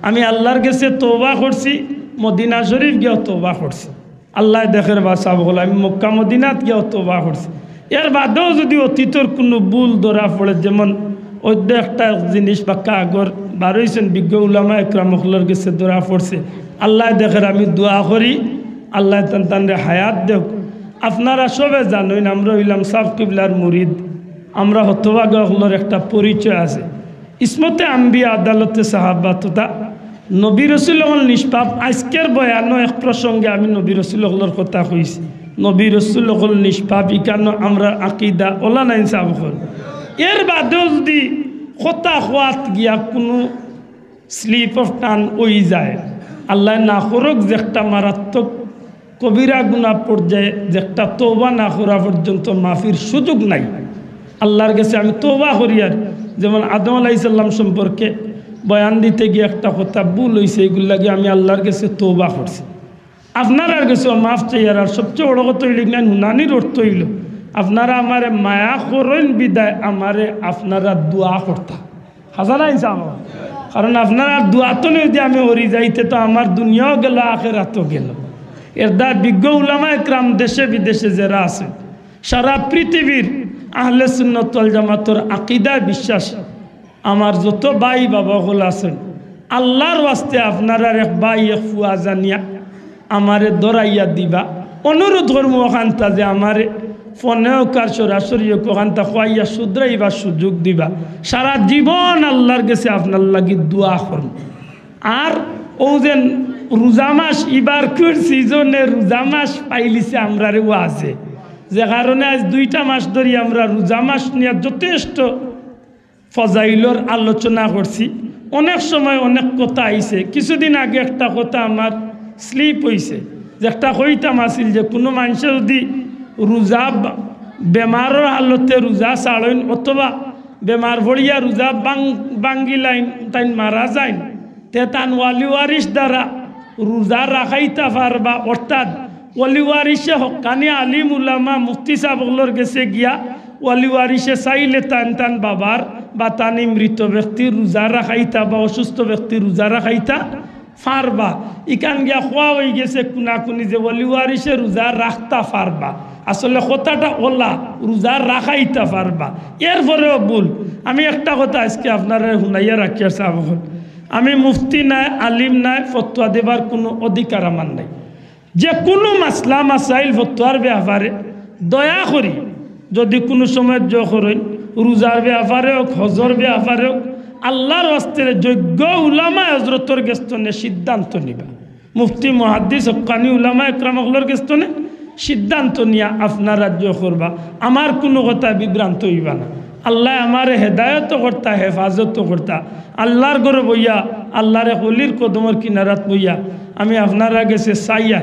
আমি আল্লার গেছে তওবা করছি, মদিনা শরীফ গিয়াও তওবা করছি। আল্লায় দেখের বা সাব অকল, আমি মক্কা মদিনাত গিয়াও তওবা করছি। এর বাদেও যুদি অতীতর কুনু ভুল ধরা পড়ে, যেমন অদ্য একটা জিনিস বাক্কা আগর বারইছইন বিজ্ঞ উলামা একরাম অকলর গেছে ধরা পড়ছে, আল্লায় দেখের, আমি দোয়া করি, আল্লায় তান তানরে হায়াত দেউক। আপনারা সবে জানইন, আমরা অইলাম সাব কিবলার মুরিদ, আমরা হতভাগা অকলর একটা পরিচয় আছে। ইসমতে আম্বিয়া, আদালতে সাহাবা তথা নবী রসুল অকল নিষ্পাপ। আইজকের বয়ানো এক প্রসঙ্গে আমি নবী রসুল অকলর কথা কইছি, নবী রসুল অকল নিষ্পাপ, ইখানো আমরার আকিদা অলা নাইন সাব অকল। এর বাদেও যুদি কথা কওয়াত গিয়া কুনু slip of tongue অই যায়, আল্লায় না করউক, যে একটা মারাত্মক কবিরা গুনা পর্যায়ে, যে একটা তওবা না করা পর্যন্ত মাফির সুযোগ নাই। আল্লার গেছে আমি তওবা করি। আর যেমন আদম আলাইহিস সালাম সম্পর্কে বয়ান দিতে গিয়া একটা কথা ভুল অইছে, ইগুর লাগি আমি আল্লার গেছে তওবা করছি। আপনারার গেছেও মাফ চাইয়ার। আর সবচেয়ে বড় কথা অইল, ইখান হুনানির অর্থ অইল, আপনারা আমারে মায়া করইন বিধায় আমারে আপনারা দোয়া করতা। হাছা নাইন সাব অকল? কারণ আপনারার দোয়া তনে যুদি আমি হরি যাই, তে তো আমার দুনিয়াও গেল, আখেরাতও গেল। এর দ্বারা বিজ্ঞ উলামা একরাম দেশে বিদেশে যেরা আছে, সারা পৃথিবীর আহলে সুন্নত ওয়াল জামাতর আকিদায় বিশ্বাস, আমার যত ভাই বাবা অকল আছইন, আল্লার ওয়াস্তে আপনারার এক ভাই এক ফুয়া জানিয়া আমারে ধরাইয়া দিবা। অনুরোধ করমু অখানতা যে আমারে ফোনে অউক আর সরাসরি অউক, অখানতা কওয়াইয়া শুধরাইবার সুযোগ দিবা। সারা জীবন আল্লার গেছে আপনার লাগি দোয়া করমু। আর অউ যেন রোজা মাস, ইবারকুর সিজনে রোজা মাস পাইলিছে আমরারে ওয়াজে, যে কারণে আইজ দুইটা মাস ধরি আমরা রোজা মাস নিয়া যথেষ্ট ফজাইলর আলোচনা করছি। অনেক সময় অনেক কথা আইছে। কিছুদিন আগে একটা কথা আমার slip অইছে, যে একটা কইতাম আছিল যে কুনু মানষে যুদি রোজা বা-, বেমারর হালতে রোজা ছাড়ইন অথবা বেমার পড়িয়া রোজা ভাং-, ভাঙ্গিলাইন, তাইন মারা যাইন, তে তান ওয়ালি ওয়ারিশ দ্বারা রোজা রাখাইতা পারবা, অর্থাৎ ওয়ালি ওয়ারিশে হক্কানি আলিম উলামা মুফতি সাব অকলর গেছে গিয়া ওয়ালি ওয়ারিশে চাইলে তান তান বাবার বা তান ই মৃত ব্যক্তির রোজা রাখাইতা বা অসুস্থ ব্যক্তির রোজা রাখাইতা পারবা। ইখান গিয়া কওয়া অইগেছে কুনাকুনি যে ওয়ালি ওয়ারিশে রোজা রাখতা পারবা। আসলে কথাটা অলা, রোজা রাখাইতা পারবা। এরপরেও ভুল। আমি একটা কথা আইজকে আপনারারে হুনাইয়া রাখিয়ার সাব অকল, আমি মুফতি নায়, আলিম নায়, ফতোয়া দিবার কুনু অধিকার আমার নাই। যে কুনু মাসলা মাসাইল ফতোয়ার ব্যাপারে দয়া করি যুদি কুনু সময় জো করইন, রোজার ব্যাপারে অউক, হজর ব্যাপারে অউক, আল্লার ওয়াস্তে যোগ্য উলামা হজরতর গেছ তনে সিদ্ধান্ত নিবা। মুফতি মুহাদ্দিস হক্কানি উলামা একরাম অকলর গেছ তনে সিদ্ধান্ত নিয়া আপনারা জো করবা। আমার কুনু কথায় বিভ্রান্ত অইবা না। আল্লায় আমারে হেদায়তও করতা, হেফাজতও করতা। আল্লার ঘরো বইয়া আল্লার এক ওলির কদমর কিনারাত বইয়া আমি আপনারার গেছে চাইয়ার,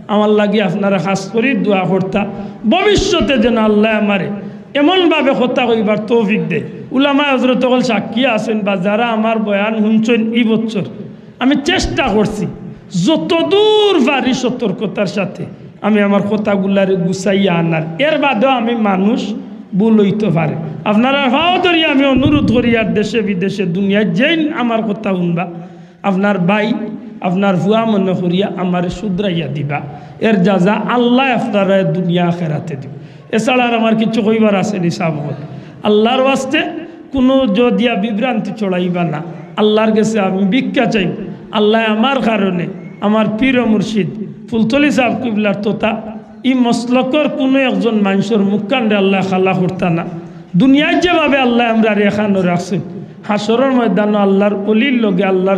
আমার লাগি আপনারা খাছ করি দোয়া করতা। ভবিষ্যতে যেন আল্লায় আমারে এমনভাবে কথা কইবার তৌফিক দে। উলামায়ে হজরত অকল সাক্ষী আছইন বা যারা আমার বয়ান হুনছইন ই বছর, আমি চেষ্টা করছি যতদূর পারি সতর্কতার সাথে আমি আমার কথাগুলারে গুছাইয়া আনার। এর বাদেও আমি মানুষ, ভুল অইতো পারে। আপনারার পাও ধরি আমি অনুরোধ করি, আর দেশে বিদেশে দুনিয়াত যেইন আমার কথা হুনবা, আপনার ভাই, আপনার ফুয়া মনে করিয়া আমারে শুধরাইয়া দিবা। এর যাজা আল্লায় আপনারারে দুনিয়া আখেরাতে দিবা। এছাড়া আর আমার কিচ্ছু কইবার আছে নি সাব অকল। আল্লার ওয়াস্তে কুনু জো দিয়া বিভ্রান্তি ছড়াইবা না। আল্লার গেছে আমি ভিক্ষা চাই, আল্লায় আমার কারণে আমার পীর ও মুর্শিদ ফুলতলি সাব কিবলার তথা ই মসলকর কুনু একজন মানষর মুখখানরে আল্লায় কালা করতা না। দুনিয়াত যেভাবে আল্লায় আমরারে এখানো রাখছইন, হাশরর ময়দানো আল্লার ওলির লগে, আল্লার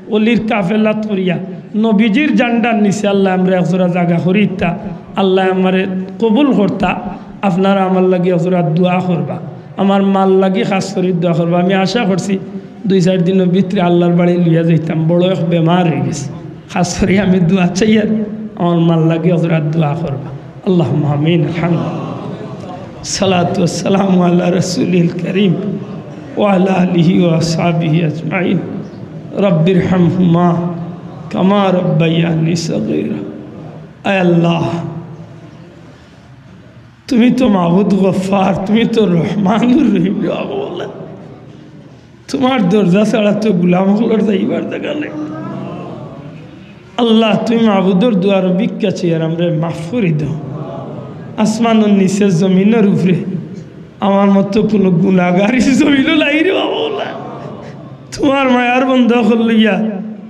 ওলির কাফেলাত করিয়া নবীজির জান্ডার নিচে আল্লায় আমরারে একজোড়া জাগা করিতা। আল্লায় আমারে কবুল করতা। আপনারা আমার লাগি একজোড়া দোয়া করবা, আমার মার লাগি খাছ করি দোয়া করবা। আমি আশা করছি দুই চাইর দিনর ভিতরে আল্লার বাড়ি লইয়া যাইতাম, বড় এক বেমার অইগেছে। খাছ করি আমি দোয়া চাইয়ার, আমার মার লাগি একজোড়া দোয়া করবা। আল্লাহুম্মা আমিন। আলহামদুলিল্লাহ। সালাতু ওয়াসসালামু আলা রাসূলিল কারীম ওয়া আলা আলিহি ওয়া আসহাবিহি আজমাইন। রব্বির হামহুমা কামা রব্বাইয়ানি সগীরা। আয় আল্লাহ, তুমি তো মাবুদ গফফার, তুমি তো রহমানুর রহিম রে বাবা। তুমার দরজা ছাড়া তো গুলাম অকলর যাইবার জাগা নাই। আল্লাহ, তুমি মাবুদর দুয়ারো ভিক্ষা চাইয়ার, আমরারে মাফ করি দেও। আসমানর নিচে, জমিনর উপরে আমার মতো কুনু গুনাগার ই জমিনো নাই রে বাবা। তুমার মায়ার বন্দা অকল লইয়া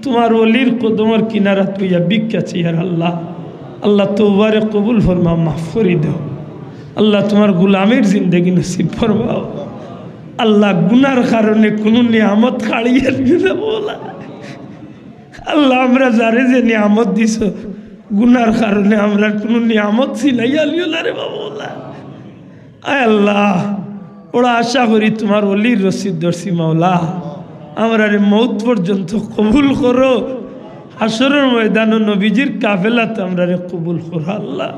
তুমার ওলির কদমর কিনারাত বইয়া ভিক্ষা চাইয়ার আল্লাহ। আল্লাহ, তওবারে কবুল ফরমাও, মাফ করি দেও। আল্লাহ, তুমার গুলামির জিন্দেগি নসিব ফরমাও। আল্লাহ, গুনার কারণে কুনু নিয়ামত হারাইয়া নিও না বাবা। আল্লাহ, আমরা যারে যে নিয়ামত দিছো, গুনার কারণে আমরার কুনু নিয়ামত ছিনাইয়া নিও না রে বাবা। আয় আল্লাহ, বড় আশা করি তুমার ওলির রশি ধরছি মাওলা, আমরারে মউত পর্যন্ত কবুল করো। হাশরর ময়দানো নবীজির কাফেলাত আমরারে কবুল করো আল্লাহ।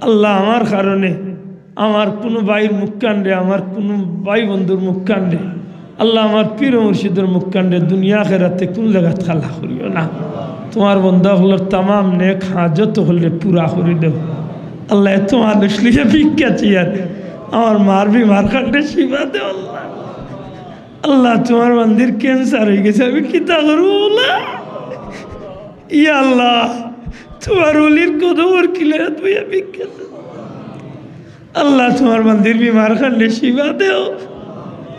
আল্লাহ, আমার কারণে আমার কুনু ভাইর মুখখানরে, আমার কুনু ভাই বন্ধুর মুখখানরে, আল্লাহ, আমার পীর মুর্শিদর মুখখানরে দুনিয়া আখেরাতে কুনু জাগাত কালা করিও না। তুমার বন্দা অকলর তামাম নেক হাজত অকলরে পুরা করি দেও। আল্লাহ, এত মানুষ লইয়া ভিক্ষা চাইয়ার, আমার মার বিমার খানরে শিফা দেও আল্লাহ। আল্লাহ, তুমার বান্দির cancer অইগেছে, আমি কিতা করমু আল্লাহ? ইয়া আল্লাহ, তুমার ওলির কদমর কিনারাত বইয়া ভিক্ষা চাই। আল্লাহ, তুমার বান্দির বিমার খানরে শিফা দেও।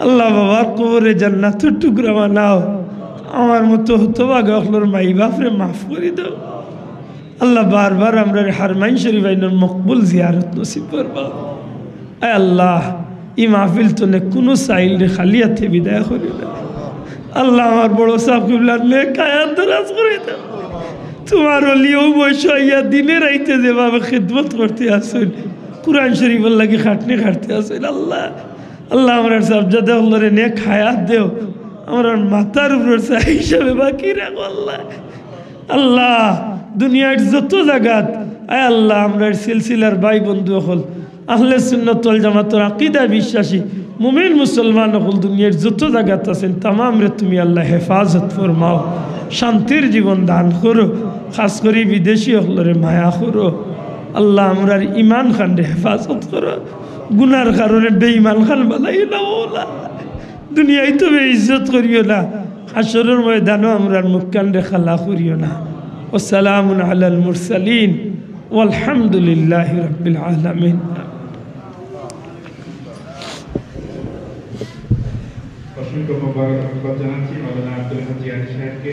আল্লাহ, বাবার কবররে জান্নাতর টুকরা বানাও। আমার মতো হতভাগা অকলর মাই বাফরে মাফ করি দেও। আল্লাহ, বারবার আমরারে হারমাইন শরীফ আইনর মকবুল জিয়ারত নসিব করবা। আয় আল্লাহ, ই মাহফিল তনে কুনু সাইলরে খালি আতে বিদায় করিও না। আল্লাহ, আমার বড় সাব কিবলার নেক হায়াত দরাজ করি দেও। তুমার ওলি অউ বয়স অইয়া দিনে রাইতে যেভাবে খিদমত করতে আছইন, কুরআন শরীফর লাগি খাটনি খাটতে আছইন, আল্লাহ, আল্লাহ, আমরার সাবজাদা অকলরে নেক হায়াত দেও, আমরার মাথার উপরর ছায়া হিসাবে বাকি রাখো আল্লাহ। আল্লাহ, দুনিয়ার যত জাগাত, আয় আল্লাহ, আমরার সিলসিলার ভাই বন্ধু অকল, আহলে সুন্নাত ওয়াল জামাতর আকিদায় বিশ্বাসী মুমিন মুসলমান অকল দুনিয়ার যত জাগাত আছইন, তামামরে তুমি আল্লাহ হেফাজত ফরমাও, শান্তির জীবন দান করো, খাস করি বিদেশি অকলরে মায়া করো। আল্লাহ, আমরার ইমান খানরে হেফাজত করো, গুনার কারণে বেইমান খান বানাইও না মাওলা। দুনিয়াত তো বেইজ্জত করিও না, হাশরর ময়দানো আমরার মুখখানরে কালা করিও না। ওয়াসালামুন আলাল মুরসালিন, ওয়ালহামদুলিল্লাহি রাব্বিল আলামিন। অসংখ্য মোবারকবাদ জানাচ্ছি মাওলানা আব্দুল হাদী আলী সাহেবকে।